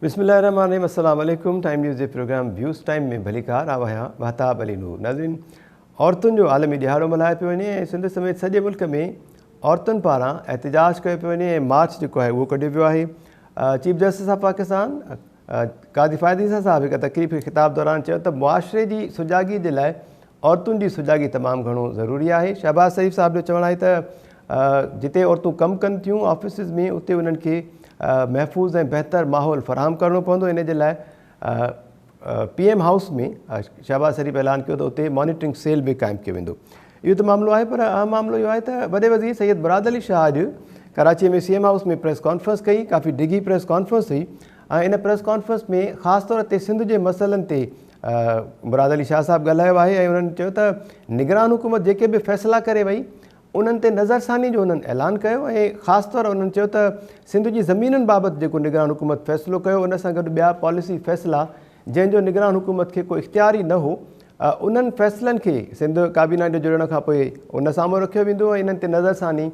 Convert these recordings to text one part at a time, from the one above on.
بسم الله الرحمن الرحيم السلام عليڪم ٽائيم نيوز جي پروگرام ويوز ٽائيم ۾ ڀليڪار آئون آهيان مهتاب علي نور. ناظرين عورتن جو عالمي ڏهاڙو ملهايو پيو وڃي ۽ سنڌ سميت سڄي ملڪ ۾ عورتن پاران احتجاج ڪيو پيو وڃي ۽ مارچ جيڪو آهي اهو ڪڍيو ويو آهي. Chief justice of Pakistan Qazi Faez Isa صاحب هڪ تقريب کي خطاب دوران چيو ته معاشري جي سجاڳي جي لاء عورتن جي سجاڳي تمام گهڻو ضروري آهي. شهباز شريف صاحب جو چوڻ آهي ته جتي عورتون ڪم ڪن ٿيون آفيسز ۾ اتي انهن کي محفوظ ۽ بهتر ماحول فراهم ڪرڻو پوندو ان جي لاء پي ايم هائوس ۾ شهباز شريف اعلان ڪيو ته اتي مانيٽرنگ سيل به قائم ڪيو ويندو. اهو ته معاملو آهي پر اهم معاملو اهو آهي ته وڏي وزير سيد مراد علي شاهه اڄ Karachi ۾ C M house ۾ press conference ڪئي، ڪافي ڊگهي پريس ڪانفرنس هئي ۽ ان پريس ڪانفرنس ۾ خاص طور تي سنڌ جي مسئلن تي مراد علي شاهه صاحب ڳالهايو آهي ۽ انهن چيو ته نگران حڪومت جيڪي به فيصلا ڪري وئي انهن تي نظرثاني جو انهن اعلان ڪيو ۽ خاص طور انهن چيو ته سنڌ جي زمينن بابت جيڪو نگران حڪومت فيصلو ڪيو ان سان گڏ ٻيا پاليسي فيصلا جنهن جو نگران حڪومت کي ڪو اختيار ئي نه هو انهن فيصلن کي سنڌ ڪابينا جي جڙڻ کان پوء ان سامهون رکيو ويندو ۽ انهن تي نظرثاني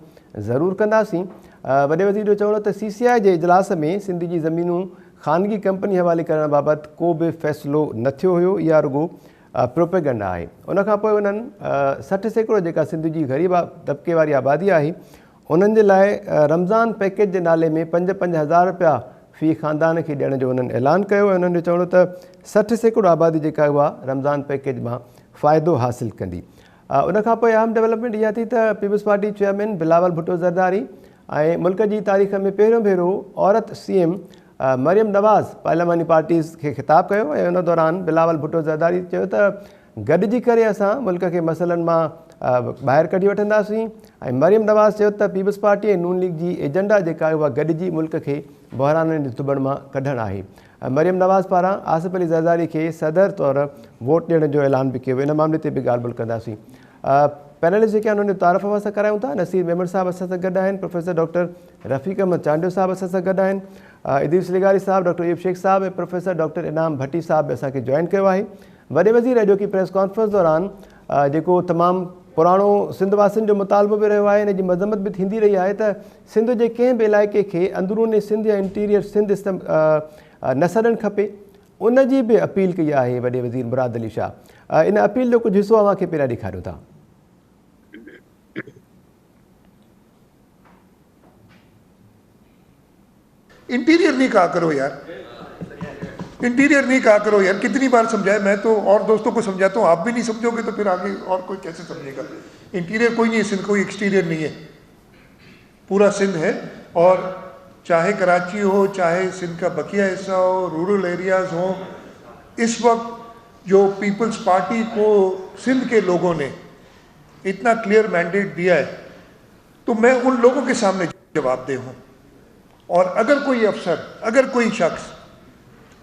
ضرور ڪنداسين. وڏي وزير جو چوڻ هو ته سي سي آء جي اجلاس ۾ سنڌ جي زمينون خانگي ڪمپني حوالي ڪرڻ بابت ڪو به فيصلو نه ٿيو هيو اها رڳو پروپيگنڊا آهي. ان کان پوء انهن 60% جيڪا سنڌ جي غريب طبقي واري آبادي آهي انهن جي لاء رمضان پيڪيج جي نالي ۾ پنج پنج هزار رپيا في خاندان کي ڏيڻ جو انهن اعلان ڪيو ۽ انهن جو چوڻ هو ته 60% آبادي جيڪا آهي اها رمضان پيڪيج مان فائدو حاصل ڪندي. ان کان پوء اهم ڊولپمينٽ اها ٿي ته peoples party chairman Bilawal Bhutto Zardari ۽ ملڪ جي تاريخ ۾ پهريون ڀيرو عورت سي ايم مريم نواز پارلياماني پارٽيز کي خطاب ڪيو ۽ ان دوران بلاول ڀٽو زرداري چيو ته گڏجي ڪري اسان ملڪ کي مسئلن مان ٻاهر ڪڍي وٺنداسين ۽ مريم نواز چيو ته پيپلز پارٽي ۽ نون ليگ جي ايجنڊا جيڪا آهي اها گڏجي ملڪ کي بحرانن جي ڌٻڻ مان ڪڍڻ آهي. مريم نواز پاران آصف علي زرداري کي صدر طور ووٽ ڏيڻ جو اعلان به ڪيو ويو. ان معاملي تي به ڳالهه ٻولهه ڪنداسين. پينلسٽ جيڪي آهن انهن جو تعارف اوهان سان ڪرايون ٿا. نصير ميمڻ صاحب اسان سان گڏ آهن، پروفيسر ڊاڪٽر رفيق احمد چانڊيو صاحب اسان سان گڏ آهن، ادريس لغاري صاحب، ڊاڪٽر ايوب شيخ صاحب ۽ پروفيسر ڊاڪٽر انعام ڀٽي صاحب به اسان کي جوائن ڪيو آهي. وڏي وزير اڄوڪي پريس ڪانفرنس دوران جيڪو تمام پراڻو سنڌ واسين جو مطالبو به رهيو آهي ان جي مذمت به ٿيندي رهي آهي ته سنڌ جي ڪنهن به علائقي کي اندروني سنڌ يا انٽيريئر سنڌ نه سڏڻ کپي ان جي به اپيل ڪئي آهي وڏي وزير مراد علي شاهه ان اپيل جو ڪجهه حصو اوهان کي پهريان ڏيکاريون ٿا. इंटीरियर नहीं कहा करो यार, इंटीरियर नहीं कहा करो यार, कितनी बार समझाए। मैं तो और दोस्तों को समझाता हूँ, आप भी नहीं समझोगे तो फिर आगे और कोई कैसे समझेगा। इंटीरियर कोई नहीं है सिंध, कोई एक्सटीरियर नहीं है, पूरा सिंध है। और चाहे कराची हो, चाहे सिंध का बकिया हिस्सा हो, रूरल एरियाज हो, इस वक्त जो पीपल्स पार्टी को सिंध के लोगों ने इतना क्लियर मैंडेट दिया है, तो मैं उन लोगों के सामने जवाबदेह हूँ। और अगर कोई अफसर, अगर कोई शख्स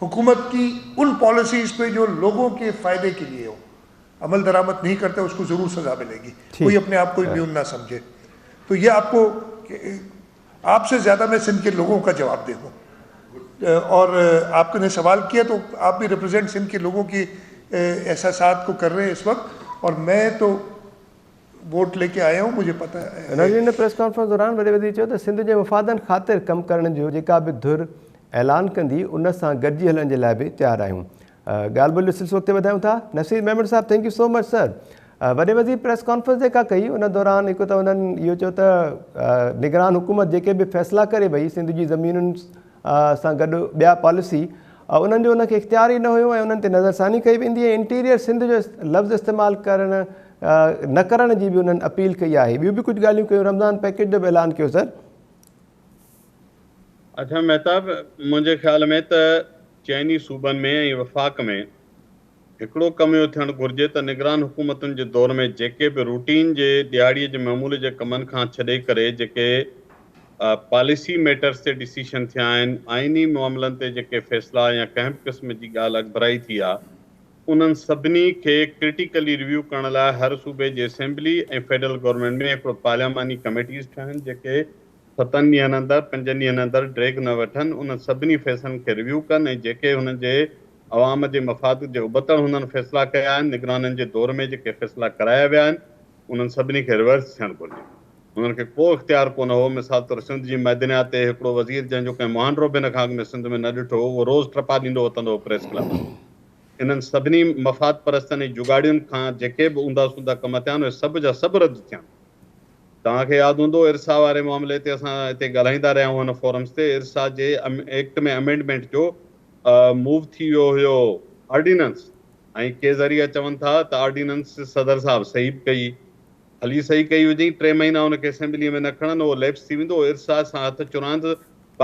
हुकूमत की उन पॉलिसीज़ पे जो लोगों के फ़ायदे के लिए हो अमल दरामद नहीं करता, उसको ज़रूर सज़ा मिलेगी। कोई अपने आप को इम्यून ना समझे। तो ये आपको, आपसे ज़्यादा मैं सिंध के लोगों का जवाबदेह हूँ। और आपने सवाल किया तो आप भी रिप्रेजेंट सिंध के लोगों की एहसासात को कर रहे हैं इस वक्त। और मैं तो वोट लेके आया हूँ, मुझे पता है। नाज़रीन, प्रेस कॉन्फ्रेंस दौरान वॾे वज़ीर चयो त सिंध जे मुफ़ादनि ख़ातिर कमु करण जो जेका बि धुर ऐलान कंदी उन सां गॾिजी हलण जे लाइ बि तयारु आहियूं। ॻाल्हि ॿोल जो सिलसिलो अॻिते वधायूं था। नसीर मेमण साहब, thank you so much sir. वॾे वज़ीर प्रेस कॉन्फ्रेंस जेका कई उन दौरान हिकु त उन्हनि इहो चयो त निगरान हुकूमत जेके बि फ़ैसिला करे वई सिंध जी ज़मीनुनि सां गॾु ॿिया पॉलिसी उन्हनि जो उनखे इख़्तियार ई न हुयो ऐं उन्हनि ते नज़रसानी कई वेंदी ऐं इंटीरियर सिंध जो लफ़्ज़ इस्तेमालु करण न करण जी बि उन्हनि अपील कई आहे। ॿियूं बि कुझु ॻाल्हियूं कयूं, रमज़ान पैकेज जो बि ऐलान कयो सर। अच्छा मेहताब, मुंहिंजे ख़्याल में त चइनी सूबनि में ऐं वफ़ाक़ में हिकिड़ो कमु इहो थियणु घुरिजे त निगरान हुकूमतुनि जे दौर में जेके बि रूटीन जे ॾिहाड़ीअ जे मामूल जे कमनि खां छॾे करे जेके पॉलिसी मैटर्स ते डिसीशन थिया आहिनि, आइनी मामलनि ते जेके फ़ैसिला या कंहिं बि क़िस्म जी ॻाल्हि अॻिभराई थी आहे, उन्हनि सभिनी खे क्रिटिकली रिव्यू करण लाइ हर सूबे जी असेंबली ऐं फेडरल गवर्नमेंट में हिकिड़ो पार्लियामानी कमेटीज़ ठहनि जेके 7 ॾींहनि अंदरि 5 ॾींहनि अंदरि ड्रेग न वठनि, उन्हनि सभिनी फ़ैसिलनि खे रिव्यू कनि ऐं जेके हुननि जे अवाम जे मफ़ाद जे उबतड़ हुननि फ़ैसिला कया आहिनि, निगराननि जे दौर में जेके फ़ैसिला कराया विया आहिनि, उन्हनि सभिनी खे रिवर्स थियणु घुरिजे। انهن کي ڪو اختيار ڪونه هو. مثال طور سنڌ جي معدنيات تي هڪڙو وزير جنهن جو ڪنهن مهانڊو به هن کان اڳ ۾ سنڌ ۾ نه ڏٺو هو، اهو روز ٽپا ڏيندو وتندو هو پريس ڪلب ۾. انهن سڀني مفاد پرستن ۽ جڳاڙين کان جيڪي به اونڌا سونڌا ڪم ٿيا آهن، اهي سڀ جا سڀ رد ٿيا. توهان کي ياد هوندو ارسا واري معاملي تي اسان هتي ڳالهائيندا رهيا آهيون هن فورمز تي، ارسا جي ايڪٽ ۾ امينڊمينٽ جو موو ٿي ويو هيو آرڊيننس ۽ ڪي ذريعا چون ٿا ته آرڊيننس صدر صاحب صحيح به ڪئي، ڀلي صحيح ڪئي هجئين، ٽي مهينا ان کي اسيمبليء ۾ نه کڻن، اهو ليپس ٿي ويندو، ارسا سان هٿ چراند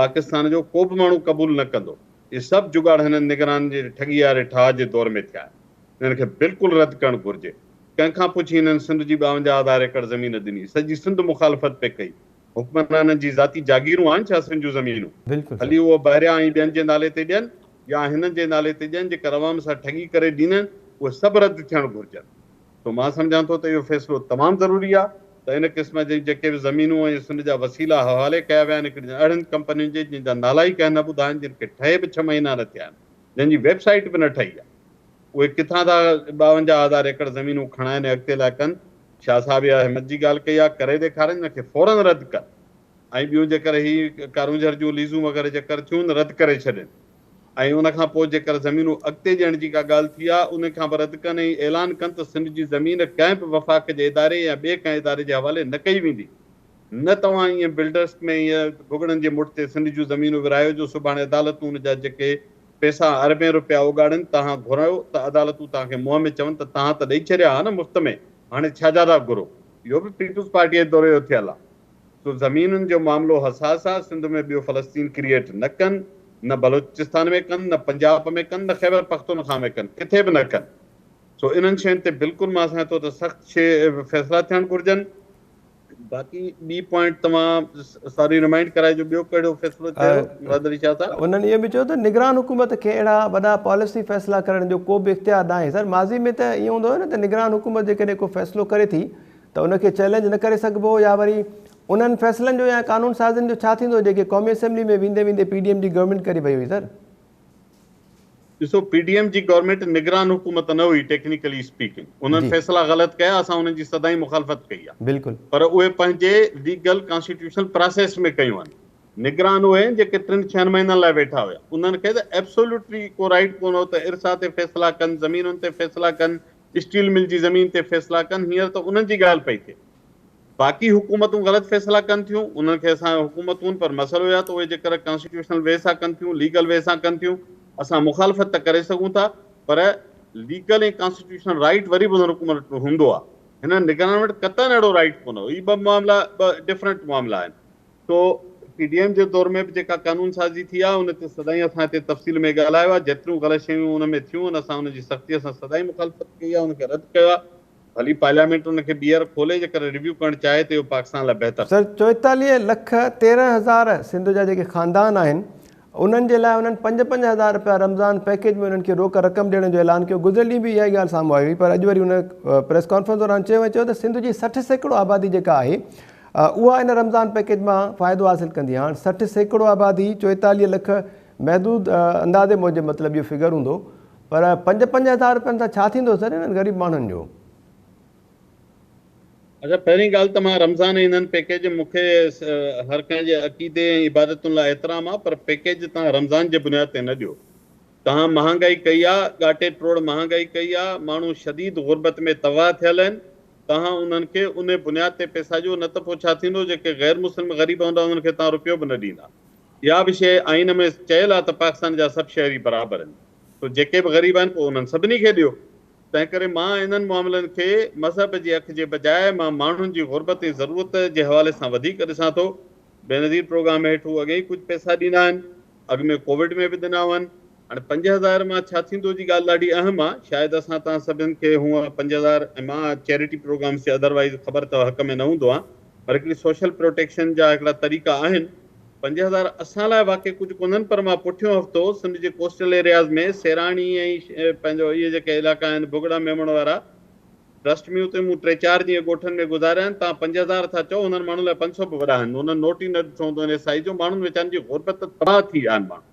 پاڪستان جو ڪو به ماڻهو قبول نه ڪندو. اهي سڀ جڳاڙ هنن نگران جي ٺڳي واري ٺاهه جي دور ۾ ٿيا آهن. انهن کي بلڪل رد ڪرڻ گهرجي. ڪنهن کان پڇي هنن سنڌ جي 52 هزار ايڪڙ زمين ڏني. سڄي سنڌ مخالفت پئي ڪئي. حڪمرانن جي ذاتي جاگيرون آهن ڇا سنڌ جون زمينون؟ ڀلي اهو بحريا ۽ ٻين جي نالي تي ڏين يا هنن جي نالي تي ڏين، جيڪر عوام سان ٺڳي ڪري ڏينن، اهي سڀ رد ٿيڻ گهرجن. سو مان سمجهان ٿو ته اهو فيصلو تمام ضروري آهي ته ان قسم جي جيڪي به زمينون ۽ سنڌ جا وسيلا حوالي ڪيا ويا آهن هڪڙين اهڙين ڪمپنين جي جن جا نالا ئي ڪنهن نه ٻڌا آهن، جن کي ٺهي به ڇهه مهينا نه ٿيا آهن، جن جي ويب سائيٽ به نه ٺهي آهي، اهي ڪٿان ٿا 52 هزار ايڪڙ زمينون کڻائن ۽ اڳتي لاء ڪن. شاهه صاحب اها همت جي ڳالهه ڪئي آهي، ڪري ڏيکارين، ان کي فورن رد ڪن ۽ ٻيون جيڪر هي ڪارونجهر جون ليزون وغيره جيڪر ٿيون رد ڪري ڇڏين. ۽ ان کان پوء جيڪر زمينون اڳتي ڏيڻ جي ڪا ڳالهه ٿي آ، ان کان به رد ڪن ۽ اعلان ڪن ته سنڌ جي زمين ڪنهن به وفاق جي اداري يا ٻئي ڪنهن اداري جي حوالي نه ڪئي ويندي. نه توهان ائين بلڊرس ۾ ائين ڀڳڙن جي مٺ تي سنڌ جون زمينون ورهايو جو سڀاڻي عدالتون ان جا جيڪي پئسا اربين روپيا اوڳاڙين توهان گهريو ته عدالتون توهان کي منهن ۾ چون ته توهان ته ڏئي ڇڏيا ها نه مفت ۾ هاڻي ڇا جا ٿا گهرو. اهو به پيپلز پارٽيء جي دور جو ٿيل آ. سو زمينن جو معاملو حساس آ، سنڌ ۾ ٻيو فلسطين ڪريئيٽ نه ڪن، نه بلوچستان ۾ ڪن، نه پنجاب ۾ ڪن، نه خيبر پختونخوا ۾ ڪن، ڪٿي به نه ڪن. سو انهن شين تي بلڪل مان سمجهان ٿو ته سخت شي فيصلا ٿيڻ گهرجن. باقي ٻي پوائنٽ توهان ساري رمائنڊ ڪرائجو ٻيو ڪهڙو فيصلو چيو مراد علي شاهه صاحب؟ انهن اهو به چيو ته نگران حڪومت کي اهڙا وڏا پاليسي فيصلا ڪرڻ جو ڪو به اختيار ناهي. سر ماضي ۾ ته ائين هوندو هيو نه ته نگران حڪومت جيڪڏهن ڪو فيصلو ڪري ٿي ته ان کي چئلينج نه ڪري سگهبو يا وري انهن فيصلن جو يا قانون سازين جو ڇا ٿيندو جيڪي قومي اسيمبلي ۾ ويندي ويندي پي ڊي ايم جي گورنمينٽ ڪري وئي هئي سر. ڏسو پي ڊي ايم جي گورنمينٽ نگران حڪومت نه هئي ٽيڪنيڪلي اسپيڪنگ انهن فيصلا غلط ڪيا اسان انهن جي سدائين مخالفت ڪئي آهي بلڪل پر اهي پنهنجي ليگل ڪانسٽيٽيوشنل پراسيس ۾ ڪيون آهن نگران اهي آهن جيڪي ٽن ڇهن مهينن لاء ويٺا هيا انهن کي ته ايبسولوٽلي ڪو رائيٽ ڪونه هو ته ارسا تي فيصلا ڪن زمينن تي فيصلا ڪن اسٽيل مل جي زمين تي فيصلا ڪن، هينئر ته انهن جي ڳالهه پئي ٿئي. باقي حڪومتون غلط فيصلا ڪن ٿيون، انهن کي اسان حڪومتون پر مسئلو اهو آهي ته اهي جيڪر ڪانسٽيٽيوشنل وي سان ڪن ٿيون، ليگل وي سان ڪن ٿيون، اسان مخالفت ته ڪري سگهون ٿا پر ليگل ۽ ڪانسٽيٽيوشنل رائيٽ وري به انهن حڪومت وٽ هوندو آهي. هنن نگرانن وٽ قطعاً اهڙو رائيٽ ڪونه هو. هي ٻه معاملا ٻه ڊفرنٽ معاملا آهن. سو پي ڊي ايم جي دور ۾ به جيڪا قانون سازي ٿي آهي ان تي سدائين اسان هتي تفصيل ۾ ڳالهايو آهي، جيتريون غلط شيون ان ۾ ٿيون آهن اسان ان جي سختيء سان سدائين مخالفت ڪئي آهي، ان کي رد ڪيو آهي، ڀلي پارليامينٽ ان کي ٻيهر کولي جيڪڏهن ريويو ڪرڻ چاهي ته اهو پاڪستان لاء بهتر. سر 44 لک 13 هزار سنڌ جا جيڪي خاندان آهن انهن جي لاء انهن پنج پنج هزار رپيا رمضان پيڪيج ۾ انهن کي روڪ رقم ڏيڻ جو اعلان ڪيو گذريل ڏينهن به اها ئي ڳالهه سامهون آئي هئي پر اڄ وري ان پريس ڪانفرنس دوران چيو ۽ چيو ته سنڌ جي 60% آبادي جيڪا آهي اها ان رمضان پيڪيج مان فائدو حاصل ڪندي هاڻ 60% آبادي 44 لک محدود اندازي موجب مطلب اهو فگر هوندو پر پنج پنج هزار رپين سان ڇا ٿيندو سر انهن غريب ماڻهن جو. اچا پهرين ڳالهه ته مان رمضان ۽ انهن پيڪيج مون کي هر ڪنهن جي عقيدي ۽ عبادتن لاء احترام آ پر پيڪيج توهان رمضان جي بنياد تي نه ڏيو توهان مهانگائي ڪئي آ ڳاٽي ٽوڙ مهانگائي ڪئي آ ماڻهو شديد غربت ۾ تباهه ٿيل آهن توهان انهن کي انهي بنياد تي پئسا ڏيو نه ته پوء ڇا ٿيندو جيڪي غير مسلم غريب هوندا انهن کي توهان روپيو به نه ڏيندا اها به شيء آئين ۾ چيل آ ته پاڪستان جا سڀ شهري برابر آهن سو جيڪي به غريب آهن پوء انهن سڀني کي ڏيو تنهنڪري مان انهن معاملن کي مذهب جي اک جي بجاء مان ماڻهن جي غربت ۽ ضرورت جي حوالي سان وڌيڪ ڏسان ٿو. بينظير پروگرام هيٺ هو اڳي ئي ڪجهه پئسا ڏيندا آهن. اڳ ۾ ڪووڊ ۾ به ڏنا هئن. هاڻي 5000 مان ڇا ٿيندو جي ڳالهه ڏاڍي اهم آ. شايد اسان توهان سڀن کي هونء 5000 ۽ مان چيرٽي پروگرامز جي اڌروائيز خبر اٿو حق ۾ نه هوندو آهيان پر هڪڙي سوشل پروٽيڪشن جا هڪڙا طريقا آهن. 5000 اسان لاء واقعي ڪجهه ڪونهن پر مان پٺيون هفتو سنڌ جي ڪوسٽل ايرياز ۾ سيراڻي ۽ پنهنجو اهي جيڪي علائقا آهن ڀڳڙا ميمڻ وارا ٽرسٽ مي اتي مون ٽي چار ڏينهن ڳوٺن ۾ گذاريا آهن توهان 5000 ٿا چئو انهن ماڻهن لاء 500 به وڏا آهن انهن نوٽ ئي نه ڏٺو هوندو انهي سائيز جو ماڻهن ويچارن جي غربت تباهه ٿي ويا آهن ماڻهو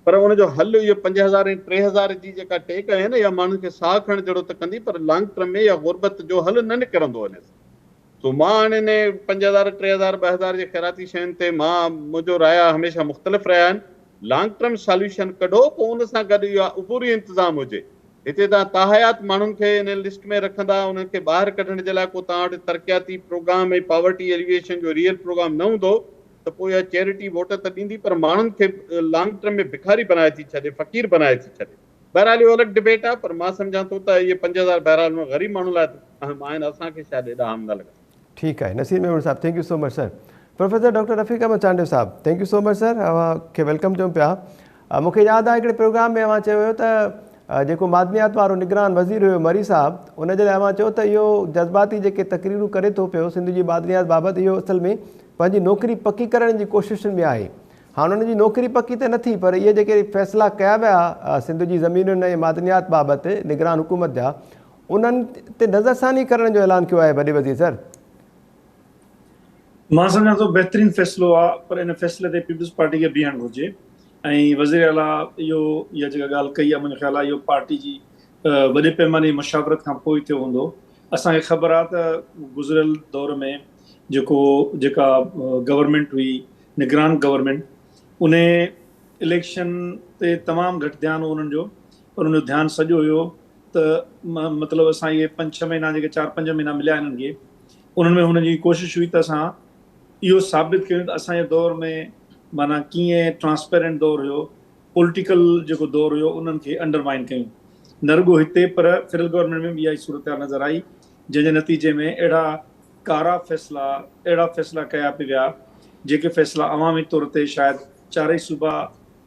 پر ان جو حل اهو 5000 ۽ 3000 جي جيڪا ٽيڪ آهي نه اها ماڻهن کي ساهه کڻڻ جهڙو ته ڪندي پر لانگ ٽرم ۾ اها غربت جو حل نه نڪرندو انهي سان. سو مان هاڻي انهي 5000، 3000، 2000 جي خيراتي شين تي مان منهنجو رايا هميشه مختلف رهيا آهن. لانگ ٽرم ساليوشن ڪڍو پوء ان سان گڏ اهو عبوري انتظام هجي. هتي توهان تاحيات ماڻهن کي انهي لسٽ ۾ رکندا انهن کي ٻاهر ڪڍڻ جي لاء ڪو توهان وٽ ترقياتي پروگرام ۽ پاورٽي ايليويشن جو ريئل پروگرام نه هوندو ته پوء اها چيرٽي ووٽ ته ڏيندي پر ماڻهن کي لانگ ٽرم ۾ بکاري بنائي ٿي ڇڏي، فقير بنائي ٿي ڇڏي. بهرحال اهو الڳ ڊبيٽ آهي پر مان سمجهان ٿو ته اهي 5000 بهرحال انهن غريب ماڻهن لاء ته اهم آهن اسان کي شايد ايڏا اهم نه لڳن. ٺيڪ آهي نصير ميمڻ صاحب thank you so much sir. Professor doctor Rafiq Ahmed Chandio صاحب thank you so much sir اوهان کي welcome چئون پيا. مون کي ياد آهي هڪڙي پروگرام ۾ اوهان چيو هيو ته جيڪو معدنيات وارو نگران وزير هيو مري صاحب ان جي لاء اوهان چيو ته اهو جذباتي جيڪي تقريرون ڪري ٿو پيو سنڌ جي معدنيات بابت اهو اصل ۾ پنهنجي نوڪري پڪي ڪرڻ جي ڪوششن ۾ آهي. هاڻ ان جي نوڪري پڪي ته نه ٿي پر اهي جيڪي فيصلا ڪيا ويا سنڌ جي زمينن ۽ معدنيات بابت نگران حڪومت جا انهن تي نظرثاني ڪرڻ جو اعلان ڪيو آهي وڏي وزير سر. مان سمجهان ٿو بهترين فيصلو آ پر ان فيصلي تي پيپلز پارٽي کي بيهڻ گهرجي ۽ وزير اعليٰ اهو اها جيڪا ڳالهه ڪئي آ منهنجو خيال آ اهو پارٽي جي وڏي پيماني جي مشاورت کان پوء ٿيو هوندو. اسان کي خبر آ ته گذريل دور ۾ جيڪو جيڪا گورنمينٽ هئي نگران گورنمينٽ ان اليڪشن تي تمام گهٽ ڌيان هو انهن جو پر ان جو ڌيان سڄو هيو ته مطلب اسان اهي پنج ڇهه مهينا جيڪي چار پنج مهينا مليا انهن کي انهن ۾ هنن جي ڪوشش هئي ته اسان اهو ثابت ڪيون ته اسان جي دور ۾ معنيٰ ڪيئن ٽرانسپيرنٽ دور هيو پوليٽيڪل جيڪو دور هيو انهن کي انڊرمائن ڪيون نه رڳو هتي پر فيڊرل گورنمينٽ ۾ به اها ئي صورتحال نظر آئي جنهن جي نتيجي ۾ اهڙا ڪارا فيصلا اهڙا فيصلا ڪيا پي ويا جيڪي فيصلا عوامي طور تي شايد چارئي صوبا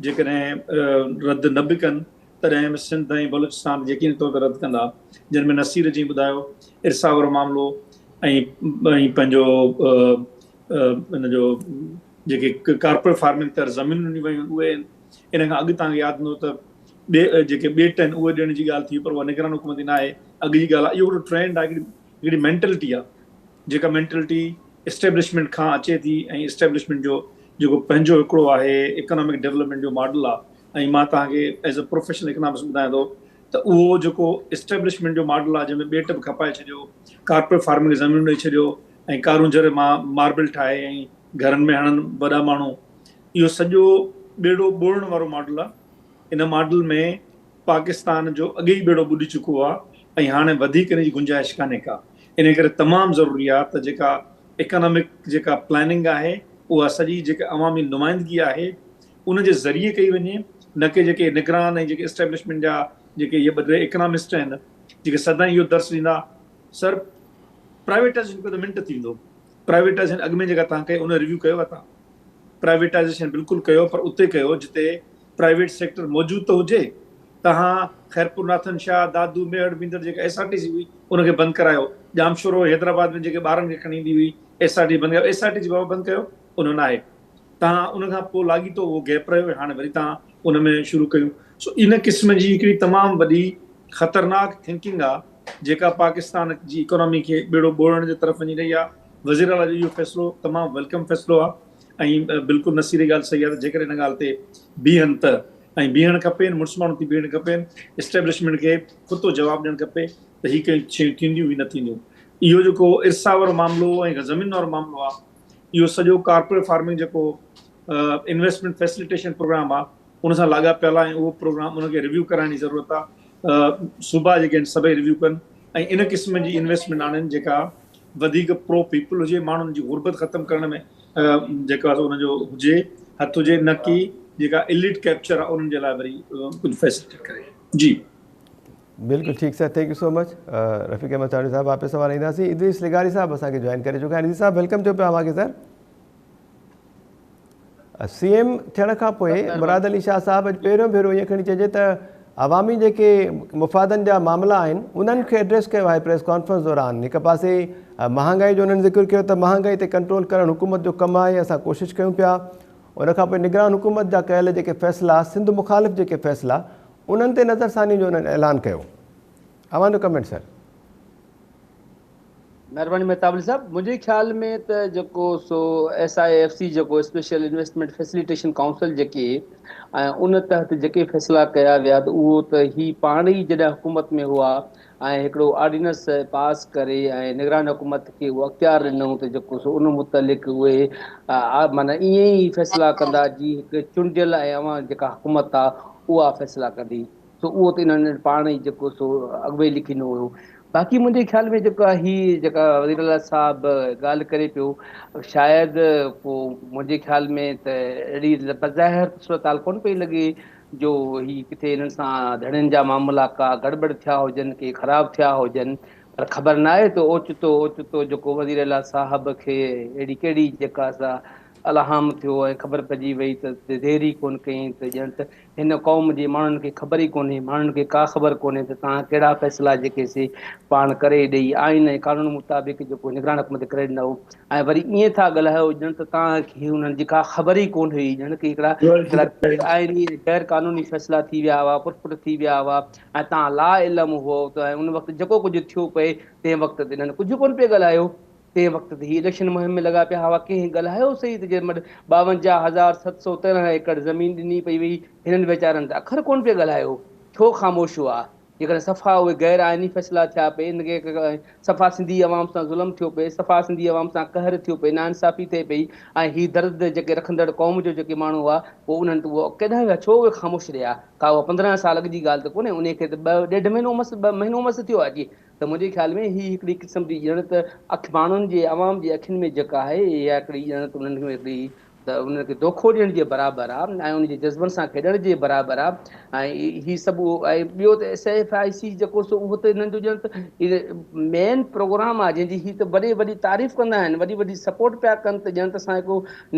جيڪڏهن رد نه به ڪن تڏهن به سنڌ ۽ بلوچستان يقيني طور تي رد ڪندا، جن ۾ نصير جيئن ٻڌايو ارسا وارو معاملو ۽ ۽ پنهنجو ان جو جيڪي ڪارپوريٽ فارمنگ تحت زمينون ڏنيون ويون اهي آهن. ان کان اڳ توهان کي ياد هوندو ته ٻي جيڪي ٻيٽ آهن اهي ڏيڻ جي ڳالهه ٿي پر اها نگران حڪومت جي ناهي اڳ جي ڳالهه آهي. اهو هڪڙو ٽرينڊ آهي هڪڙي هڪڙي مينٽلٽي آهي جيڪا مينٽلٽي اسٽيبلشمينٽ کان اچي ٿي ۽ اسٽيبلشمينٽ جو جيڪو پنهنجو هڪڙو آهي اڪنامڪ ڊولپمينٽ جو ماڊل آهي ۽ مان توهان کي ايز اي پروفيشنل اڪنامسٽ ٻڌايان ٿو ته اهو جيڪو اسٽيبلشمينٽ جو ماڊل آهي جنهن ۾ ٻيٽ به کپائي ڇڏيو ڪارپوريٽ فارمنگ کي زمينون ڏئي ڇڏيو ۽ ڪارونجهر مان ماربل ٺاهي ۽ گهرن ۾ هڻن وڏا ماڻهو اهو سڄو ٻيڙو ٻوڙڻ وارو ماڊل آهي ان ماڊل ۾ پاڪستان جو اڳي ئي ٻيڙو ٻڏي چڪو آهي ۽ هاڻي وڌيڪ ان جي گنجائش ڪانهي ڪا انهي ڪري تمام ضروري آهي ته جيڪا اڪانامڪ جيڪا پلاننگ آهي اها سڄي جيڪا عوامي نمائندگي آهي ان جي ذريعي ڪئي وڃي نه ڪي جيڪي نگران ۽ جيڪي اسٽيبلشمينٽ جا جيڪي اهي ٻه ٽي اڪانامسٽ آهن جيڪي سدائين اهو درس ڏيندا سر پرائيويٽائيزيشن ڪيو ته منٽ ٿي ويندو پرائيويٽائيزيشن اڳ ۾ جيڪا توهان ڪئي ان ريويو ڪيو آهي توهان پرائيويٽائيزيشن بلڪل ڪيو پر اتي ڪيو جتي پرائيويٽ سيڪٽر موجود ته هجي، توهان خيرپور ناٿن شاهه، دادو، ميهڙ ويندڙ جيڪا ايس آر ٽي سي هئي ان کي بند ڪرايو، ڄامشورو حيدرآباد ۾ جيڪي ٻارن کي کڻي ايندي هئي ايس آر ٽي بند ڪرايو، ايس آر ٽي سي بابا بند ڪيو ان ناهي، توهان ان کان پوء لاڳيتو اهو گيپ رهيو ۽ هاڻي وري توهان ان ۾ شروع ڪيون، سو ان قسم جي هڪڙي تمام وڏي خطرناڪ ٿنڪنگ آ جيڪا پاڪستان جي اڪانامي کي ٻيڙو ٻوڙڻ جي طرف وڃي رهي آ، وزيراعليٰ جو اهو فيصلو تمام welcome فيصلو آ. ۽ بلڪل نصير جي ڳالهه صحيح آهي ته جيڪڏهن ان ڳالهه تي بيهن ته ۽ بيهڻ کپين مڙس ماڻهو ٿي بيهڻ کپين اسٽيبلشمينٽ کي کتو جواب ڏيڻ کپي ته هي ڪئين شيون ٿينديون هي نه ٿينديون اهو جيڪو ارسا وارو معاملو ۽ زمين وارو معاملو آهي اهو سڄو ڪارپوريٽ فارمنگ جيڪو انويسٽمينٽ فيسليٽيشن پروگرام آهي ان سان لاڳاپيل آهي ۽ اهو پروگرام ان کي ريويو ڪرائڻ جي ضرورت آهي صوبا جيڪي آهن سڀئي ريويو ڪن ۽ ان قسم جي انويسٽمينٽ آڻين جيڪا وڌيڪ پرو پيپل هجي ماڻهن جي غربت ختم ڪرڻ ۾ جيڪو آهي ان جو هجي هٿ هجي نه ڪي جيڪا اليٽ ڪيپچر آهي انهن جي لاء وري ڪجهه فيسلٽيٽ ڪري جي. بلڪل ٺيڪ sir thank you so much Rafiq Ahmed Chandio صاحب واپس اوهان اينداسين ادريس لغاري صاحب اسان کي جوائن ڪري چڪا آهن ادريس صاحب welcome چئو پيا اوهان کي سر. سي ايم ٿيڻ کان پوء مراد علي شاهه صاحب اڄ پهريون ڀيرو ائين کڻي چئجي ته عوامي جيڪي مفادن جا معاملا آهن انهن کي ايڊريس ڪيو آهي پريس ڪانفرنس دوران هڪ پاسي مهانگائي جو انهن ذڪر ڪيو ته مهانگائي تي ڪنٽرول ڪرڻ حڪومت جو ڪم آهي اسان ڪوشش ڪيون پيا ان کان پوء نگران حڪومت جا ڪيل جيڪي فيصلا سنڌ مخالف جيڪي فيصلا انهن تي نظرثاني جو انهن اعلان ڪيو اوهان جو ڪمينٽ سر. مهرباني مهتاب علي صاحب. منهنجي خيال ۾ ته جيڪو سو ايس I F C جيڪو اسپيشل انويسٽمينٽ فيسليٽيشن ڪائونسل جيڪي ۽ ان تحت جيڪي فيصلا ڪيا ويا ته اهو ته هي پاڻ ئي جڏهن حڪومت ۾ هئا ۽ هڪڙو آرڊيننس پاس ڪري ۽ نگران حڪومت کي اهو اختيار ڏنو ته جيڪو سو ان متعلق اهي معنيٰ ائين ئي فيصلا ڪندا جي هڪ چونڊيل ۽ اوهان جيڪا حڪومت آ اها فيصلا ڪندي. سو اهو ته انهن پاڻ ئي جيڪو سو اڳ ۾ ئي لکي ڏنو هيو. باقي منهنجي خيال ۾ جيڪو آهي هي جيڪا وزير اعليٰ صاحب ڳالهه ڪري پيو شايد ڪو منهنجي خيال ۾ ته اهڙي بظاهر صورتحال ڪونه پئي لڳي جو هي ڪٿي انهن سان ڌڻين جا معاملا ڪا گڙٻڙ ٿيا هجن ڪي خراب ٿيا هجن پر خبر ناهي ته اوچتو اوچتو جيڪو وزير اعليٰ صاحب کي اهڙي ڪهڙي جيڪا سا الهام ٿيو ۽ خبر پئجي وئي ته دير ئي ڪونه ڪيائين ته ڄڻ ته هن قوم جي ماڻهن کي خبر ئي ڪونهي، ماڻهن کي ڪا خبر ڪونهي ته توهان ڪهڙا فيصلا جيڪي سي پاڻ ڪري ڏئي آئين ۽ قانون مطابق جيڪو نگران حڪومت ڪري ڏنو ۽ وري ائين ٿا ڳالهايو ڄڻ ته توهان کي انهن جي ڪا خبر ئي ڪونه هئي ڄڻ ڪي هڪڙا هڪڙا غير آئيني ۽ غير قانوني فيصلا ٿي ويا هئا پرپٺ ٿي ويا هئا ۽ توهان لا علم هئو ته ان وقت جيڪو ڪجهه ٿيو پئي تنهن وقت ته انهن ڪجهه ڪونه پئي ڳالهايو. تنهن وقت ته هي اليڪشن مهم ۾ لڳا پيا هئا، ڪنهن ڳالهايو سهي ته جنهن مهل 52713 ايڪڙ زمين ڏني پئي وئي، هنن ويچارن ته اکر ڪونه پئي ڳالهايو، ڇو خاموش هئا؟ جيڪڏهن صفا اهي غير آئيني فيصلا ٿيا پئي، صفا سنڌي عوام سان ظلم ٿيو پئي، صفا سنڌي عوام سان قهر ٿيو پئي، ناانصافي ٿئي پئي ۽ هي درد جيڪي رکندڙ قوم جو جيڪي ماڻهو هئا، پوء انهن ته اهو ڪيڏانهن ويا، ڇو اهي خاموش رهيا؟ ڪا اها 15 سال اڳ جي ڳالهه ته ڪونهي، انهي کي ته ٻه ڏيڍ مهينو مس ٻه مهينو مس ٿيو آهي اچي ته منهنجي خيال ۾ هي هڪڙي قسم جي ڄڻ ته اک ماڻهن جي عوام جي اکين ۾ جيڪا آهي اها هڪڙي ڄڻ ته انهن کي هڪڙي ته انهن کي دوکو ڏيڻ جي برابر آهي ۽ ان جي جذبن سان کيڏڻ جي برابر آهي ۽ هي سڀ ۽ ٻيو ته ايس ايف I سي جيڪو سو اهو ته انهن جو ڄڻ ته مين پروگرام آهي جنهن جي هي ته وڏي وڏي تعريف ڪندا آهن وڏي وڏي سپورٽ پيا ڪن ته ڄڻ ته اسان هڪ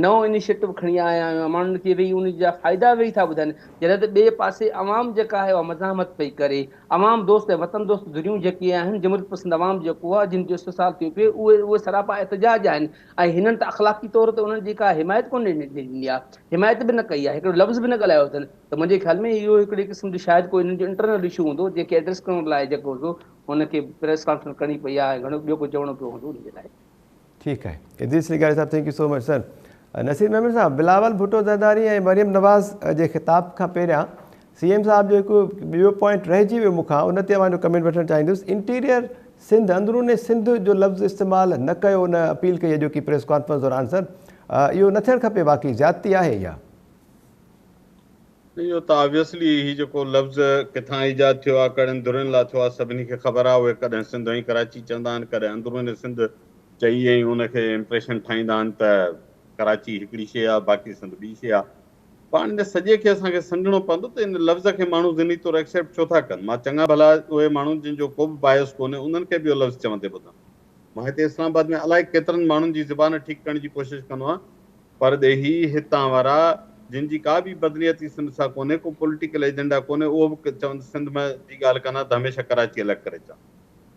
نئون انيشيٽو کڻي آيا آهيون ماڻهن کي ويهي ان جا فائدا ويهي ٿا ٻڌائن جڏهن ته ٻئي پاسي عوام جيڪا آهي اها مزاحمت پئي ڪري عوام دوست ۽ وطن دوست ڌريون جيڪي آهن، جمهوريت پسند عوام جيڪو آهي، جن جو استحصال ٿيو پئي، اهي اهي سراپا احتجاج آهن ۽ هنن ته اخلاقي طور تي انهن جي ڪا حمايت ڪونه ڏني آهي، حمايت به نه ڪئي آهي، هڪڙو لفظ به نه ڳالهايو اٿن ته منهنجي خيال ۾ اهو هڪڙي قسم جو شايد ڪو انهن جو انٽرنل اشو هوندو، جنهن کي ايڊريس ڪرڻ لاء جيڪو سو هن کي پريس ڪانفرنس ڪرڻي پئي آهي ۽ گهڻو ٻيو ڪجهه چوڻو پيو هوندو ان جي لاء. ٺيڪ آهي ادريس لغاري صاحب thank you so much sir Naseer Memon صاحب بلاول ڀٽو زرداري ۽ مريم نواز جي خطاب کان پهريان سي ايم صاحب جو هڪ ٻيو پوائنٽ رهجي ويو مون کان ان تي اوهان جو ڪمينٽ وٺڻ چاهيندس انٽيريئر سنڌ اندرون سنڌ جو لفظ استعمال نه ڪيو ان اپيل ڪئي اڄوڪي پريس ڪانفرنس دوران سر اهو نه ٿيڻ کپي واقعي زيادتي آهي اها. اهو ته آبويسلي هي جيڪو لفظ ڪٿان ايجاد ٿيو آهي ڪهڙين ڌرين لاء ٿيو آهي سڀني کي خبر آهي اهي ڪڏهن سنڌ ۽ ڪراچي چوندا آهن ڪڏهن اندرون سنڌ چئي ۽ ان کي امپريشن ٺاهيندا آهن ته ڪراچي هڪڙي شيء آهي باقي سنڌ ٻي شيء آهي پاڻ ان سڄي کي اسان کي سمجهڻو پوندو ته ان لفظ کي ماڻهو ذهني طور ايڪسيپٽ ڇو ٿا ڪن مان چڱا ڀلا اهي ماڻهو جن جو ڪو به بايس ڪونهي انهن کي به اهو لفظ چوندي ٻڌان مان هتي اسلام آباد ۾ الائي ڪيترن ماڻهن جي زبان ٺيڪ ڪرڻ جي ڪوشش ڪندو آهيان پرڏيهي هتان وارا جن جي ڪا به بدنيتي سنڌ سان ڪونهي ڪو پوليٽيڪل ايجنڊا ڪونهي اهو به چون سنڌ ۾ جي ڳالهه ڪندا ته هميشه ڪراچي الڳ ڪري چون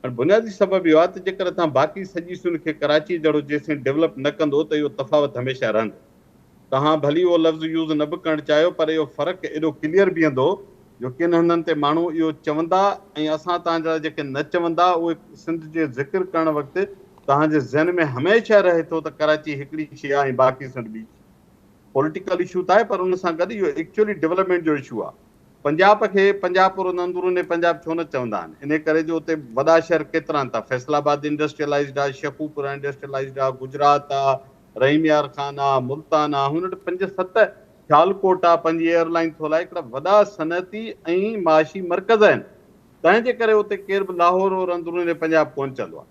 هاڻي بنيادي سبب اهو آهي ته جيڪر توهان باقي سڄي سنڌ کي ڪراچي جهڙو جيسين ڊولپ نه ڪندو ته اهو تفاوت هميشه رهندو توهان ڀلي اهو لفظ يوز نه به ڪرڻ چاهيو پر اهو فرق ايڏو ڪليئر بيهندو جو ڪن هنڌن تي ماڻهو اهو چوندا ۽ اسان توهان جهڙا جيڪي نه چوندا اهي سنڌ جي ذڪر ڪرڻ وقت توهان جي ذهن ۾ هميشه رهي ٿو ته ڪراچي هڪڙي شيء آهي ۽ باقي سنڌ ٻي شيء. پوليٽيڪل اشو ته آهي پر ان سان گڏ اهو ايڪچوئلي ڊولپمينٽ جو اشو آهي. پنجاب کي پنجاب پر اندرون پنجاب ڇو نه چوندا آهن؟ انهي ڪري جو اتي وڏا شهر ڪيترا آهن ٿا، فيصل آباد انڊسٽريلائيزڊ آهي، شيخوپورا انڊسٽريلائيزڊ آهي، گجرات آهي، رحيم يار خان آهي، ملتان آهي، هن وٽ پنج ست سيالڪوٽ آهي، پنهنجي ايئر لائين ٿو هلائي، هڪڙا وڏا صنعتي ۽ معاشي مرڪز آهن. تنهن جي ڪري اتي ڪير به لاهور اور اندرون پنجاب ڪونه چوندو آهي.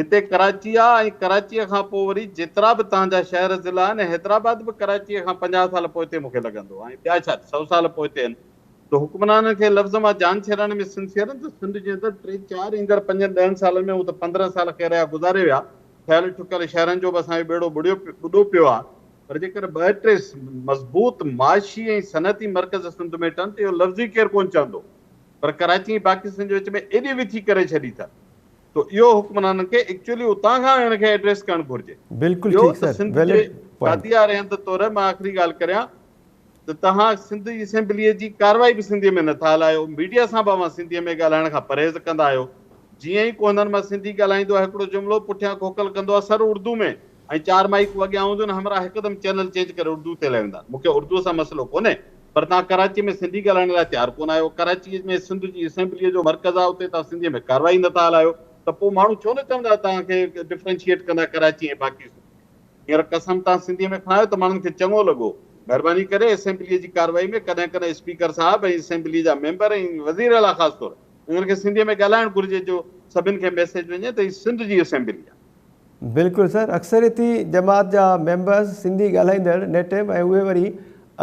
هتي ڪراچي آ ۽ ڪراچيء کان پوء وري جيترا به تهان جا شهر ضلعا آهن ۽ حيدرآباد به ڪراچيء کان 50 سال پوئتي مون کي لڳندو ۽ ٻيا ڇا سئو سال پوئتي آهن ته حڪمرانن کي لفظ مان جان ڇڏائڻ ۾ سنسيئر آهن ته سنڌ جي اندر ٽي چار ايندڙ پنجن ڏهن سالن ۾ هو ته 15 سال خير جا گذاري ويا ٺهيل ٺڪيل شهرن جو به اسان جو ٻيڙو ٻڏيو ٻڏو پيو آ پر جيڪر ٻه ٽي مضبوط معاشي ۽ صنعتي مرڪز سنڌ ۾ ٺهن ته اهو لفظ ئي ڪير ڪونه چوندو پر ڪراچي ۽ باقي سنڌ جي وچ ۾ ايڏي وٿي ڪري ڇڏي اٿن. تو اهو حڪمرانن کي ايڪچوئلي اتان کان انهن کي ايڊريس ڪرڻ گهرجي. بلڪل ٻيو ٺيڪ ته سر سنڌ جي ويلڊ پوائنٽ. گادي واري هنڌ طور مان آخري ڳالهه ڪريان ته توهان سنڌ اسيمبليء جي ڪارروائي به سنڌيء ۾ نٿا هلايو، ميڊيا سان به اوهان سنڌيء ۾ ڳالهائڻ کان پرهيز ڪندا آهيو. جيئن ئي ڪو هنن مان سنڌي ڳالهائيندو آهي هڪڙو جملو پٺيان کوکل ڪندو آهي سر اردو ۾ ۽ چار مائيڪون اڳيان هونديون آهن همراهه هڪدم چينل چينج ڪري اردو تي هليا ويندا آهن. مون کي اردوء سان مسئلو ڪونهي پر توهان ڪراچيء ۾ سنڌي ڳالهائڻ لاء تيار ڪونه آهيو. ڪراچيء ۾ سنڌ جي اسيمبليء جو مرڪز آهي اتي توهان سنڌيء ۾ ڪارروائي نٿا هلايو ته پوء ماڻهو ڇو نه چوندا توهان کي ڊفرنشيئيٽ ڪندا ڪراچي ۽ باقي سنڌ ۾. هينئر قسم توهان سنڌيء ۾ کڻايو ته ماڻهن کي چڱو لڳو. مهرباني ڪري اسيمبليء جي ڪارروائي ۾ ڪڏهن ڪڏهن اسپيڪر صاحب ۽ اسيمبليء جا ميمبر ۽ وزير اعليٰ خاص طور انهن کي سنڌيء ۾ ڳالهائڻ گهرجي جو سڀن کي ميسيج وڃي ته هي سنڌ جي اسيمبلي آهي. بلڪل سر اڪثريتي جماعت جا ميمبرز سنڌي ڳالهائيندڙ نيٽو ۽ اهي وري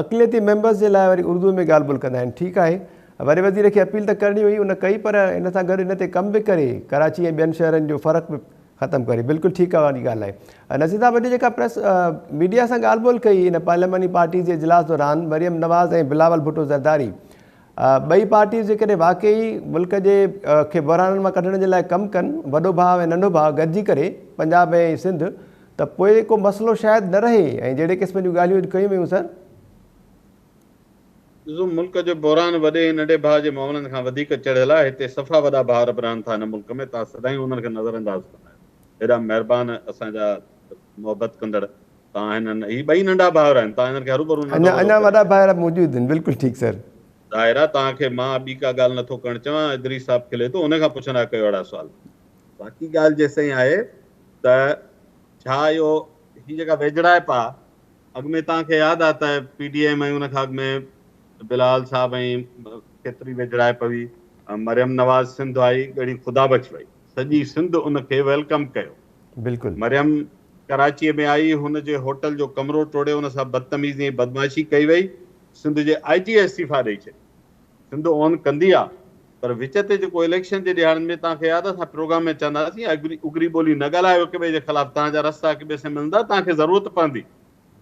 اقليتي ميمبرز جي لاء وري اردو ۾ ڳالهه ٻولهه ڪندا آهن ٺيڪ آهي وڏي وزير کي اپيل ته ڪرڻي هئي ان ڪئي پر ان سان گڏ ان تي ڪم به ڪري ڪراچي ۽ ٻين شهرن جو فرق به ختم ڪري بلڪل ٺيڪ اوهان جي ڳالهه آهي نصير صاحب اڄ جيڪا پريس ميڊيا سان ڳالهه ٻولهه ڪئي ان پارلياماني پارٽي جي اجلاس دوران مريم نواز ۽ بلاول ڀٽو زرداري ٻئي پارٽيز جيڪڏهن واقعي ملڪ جي کي بحرانن مان ڪڍڻ جي لاء ڪم ڪن، وڏو ڀاء ۽ ننڍو ڀاء گڏجي ڪري پنجاب ۽ سنڌ ته پوء ڪو مسئلو شايد نه رهي ۽ جهڙي قسم جون ڳالهيون اڄ ڪيون ويون سر. ڏسو ملڪ جو بحران وڏي ۽ ننڍي ڀاء جي معاملن کان وڌيڪ چڙهيل آهي، هتي صفا وڏا ڀائر به رهن ٿا هن ملڪ ۾ توهان سدائين انهن کي نظر انداز ڪندا آهيو، هيڏا مهربان اسان جا محبت ڪندڙ توهان هنن هي ٻئي ننڍا ڀائر آهن توهان هنن کي هروڀرو ننڍو اڃا وڏو اڃا ڪري وڏا ڇڏيو. ڀائر موجود آهن بلڪل ٺيڪ سر. ظاهر آ توهان کي مان ٻي ڪا ڳالهه نٿو ڪرڻ چوان ادريس صاحب کلي ٿو ان کان پڇندا ڪيو اهڙا سوال. باقي ڳالهه جيستائين آهي ته ڇا اهو هي جيڪا ويجهڙائپ آ اڳ ۾ توهان کي ياد آ ته پي ڊي ايم ۽ ان کان اڳ ۾ بلاول صاحب ۽ ڪيتري ويجهڙائپ هئي مريم نواز سنڌ آئي ڳڙهي خدا بخش وئي سڄي سنڌ ان کي welcome ڪيو. بلڪل. مريم ڪراچيء ۾ آئي، هن جي هوٽل جو ڪمرو ٽوڙي ان سان بدتميزي ۽ بدمعاشي ڪئي وئي، سنڌ جي آء جي استعيفيٰ ڏئي ڇڏي. سنڌ اون ڪندي آ، پر وچ تي جيڪو اليڪشن جي ڏهاڙن ۾ توهان کي ياد آ اسان پروگرام ۾ چوندا هئاسين اگري اگري ٻولي نه ڳالهايو هڪ ٻئي جي خلاف توهان جا رستا هڪ ٻئي سان ملندا توهان کي ضرورت پوندي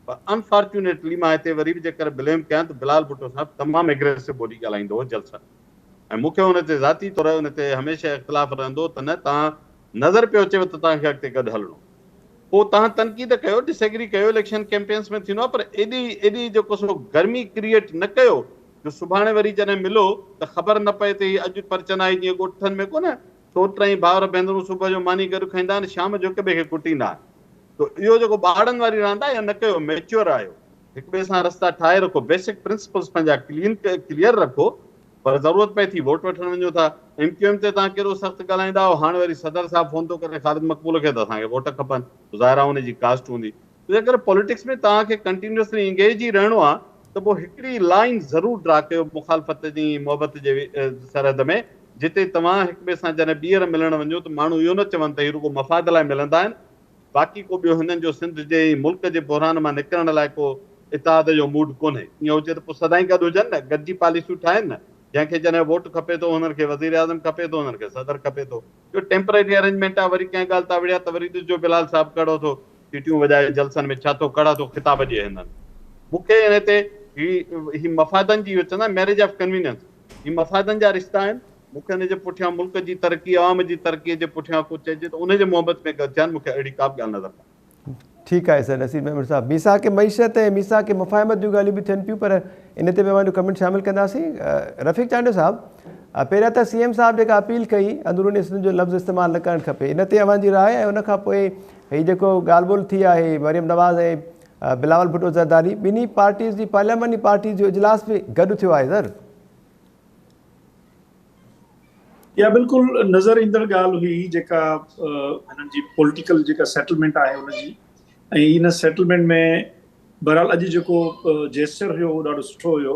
پر انفارچونيٽلي مان هتي وري به جيڪر بليم ڪيان ته بلال ڀٽو صاحب تمام اگريسو ٻولي ڳالهائيندو هو جلسن ۾ ۽ مون کي ان تي ذاتي طور ان تي هميشه اختلاف رهندو ته نه توهان نظر پيو اچيو ته توهان کي اڳتي گڏ هلڻو. پوء توهان تنقيد ڪيو، ڊس ايگري ڪيو، اليڪشن ڪيمپينس ۾ ٿيندو آهي پر ايڏي ايڏي جيڪو سو گرمي ڪريئيٽ نه ڪيو جو سڀاڻي وري جڏهن ملو ته خبر نه پئي ته هي اڄ پرچنائي جيئن ڳوٺن ۾ ڪونه سوٽ ۽ ڀائر ڀينرون صبح جو ماني گڏ کائيندا آهن شام جو هڪ ٻئي کي ڪٽيندا آهن ته اهو جيڪو ٻارڙن واري راند آهي اها نه ڪيو ميچوئر آهيو هڪ ٻئي سان رستا ٺاهي رکو بيسڪ پرنسپلس پنهنجا ڪلين ڪليئر رکو پر ضرورت پئي ٿي ووٽ وٺڻ وڃو ٿا ايم ڪيو ايم تي توهان ڪيڏو سخت ڳالهائيندا آهيو هاڻ وري صدر صاحب فون ٿو ڪري خالد مقبول کي ته اسان کي ووٽ کپن ظاهر آهي ان جي ڪاسٽ هوندي ته جيڪر پوليٽڪس ۾ توهان کي ڪنٽينيوسلي انگيج ئي رهڻو آهي ته پوء هڪڙي لائين ضرور ڊرا ڪيو مخالفت جي محبت جي سرحد ۾ جتي توهان هڪ ٻئي سان جڏهن ٻيهر ملڻ وڃو ته ماڻهو اهو نه چون ته هي رڳو مفاد لاء ملندا آهن باقي ڪو ٻيو هنن جو سنڌ جي ۽ ملڪ جي بحران مان نڪرڻ لاء ڪو اتحاد جو موڊ ڪونهي. ائين هجي ته پوء سدائين گڏ هجن نه، گڏجي پاليسيون ٺاهين نه. جنهن کي جڏهن ووٽ کپي ٿو هنن کي وزيراعظم کپي ٿو، هنن کي صدر کپي ٿو. اهو ٽيمپرري ارينجمينٽ آهي، وري ڪنهن ڳالهه تان وڙهيا ته وري ڏسجو بلال صاحب ڪهڙو ٿو سيٽيون وڄائي جلسن ۾ ڇا ٿو ڪهڙا ٿو خطاب ڏئي هنن. مون کي ان تي هي هي مفادن جي اهو چوندا آهن ميريج آف ڪنوينينس هي مفادن جا رشتا آهن. مون کي ان جي پٺيان ملڪ جي ترقي، عوام جي ترقي جي پٺيان ڪو چئجي ته ان جي محبت ۾ گڏ ٿيان، مون کي اهڙي ڪا به ڳالهه نظر ڪانه. ٺيڪ آهي سر نصير ميمڻ صاحب ميثاق معيشت ۽ ميثاق مفاهمت جون ڳالهيون به ٿين پيون پر ان تي به اوهان جو ڪمينٽ شامل ڪنداسين رفيق چانڊيو صاحب پهريان ته سي ايم صاحب جيڪا اپيل ڪئي اندروني سنڌ جو لفظ استعمال نه ڪرڻ کپي ان تي اوهان جي راء ۽ ان کان پوء هي جيڪو ڳالهه ٻولهه ٿي آهي مريم نواز ۽ بلاول ڀٽو زرداري ٻنهي پارٽيز جي پارلياماني پارٽيز جو اجلاس به گڏ ٿيو آهي سر. اها بلڪل نظر ايندڙ ڳالهه هئي جيڪا هنن جي پوليٽيڪل جيڪا سيٽلمينٽ آهي ان جي ۽ ان سيٽلمينٽ ۾ بهرحال اڄ جيڪو جيسچر هيو اهو ڏاڍو سٺو هيو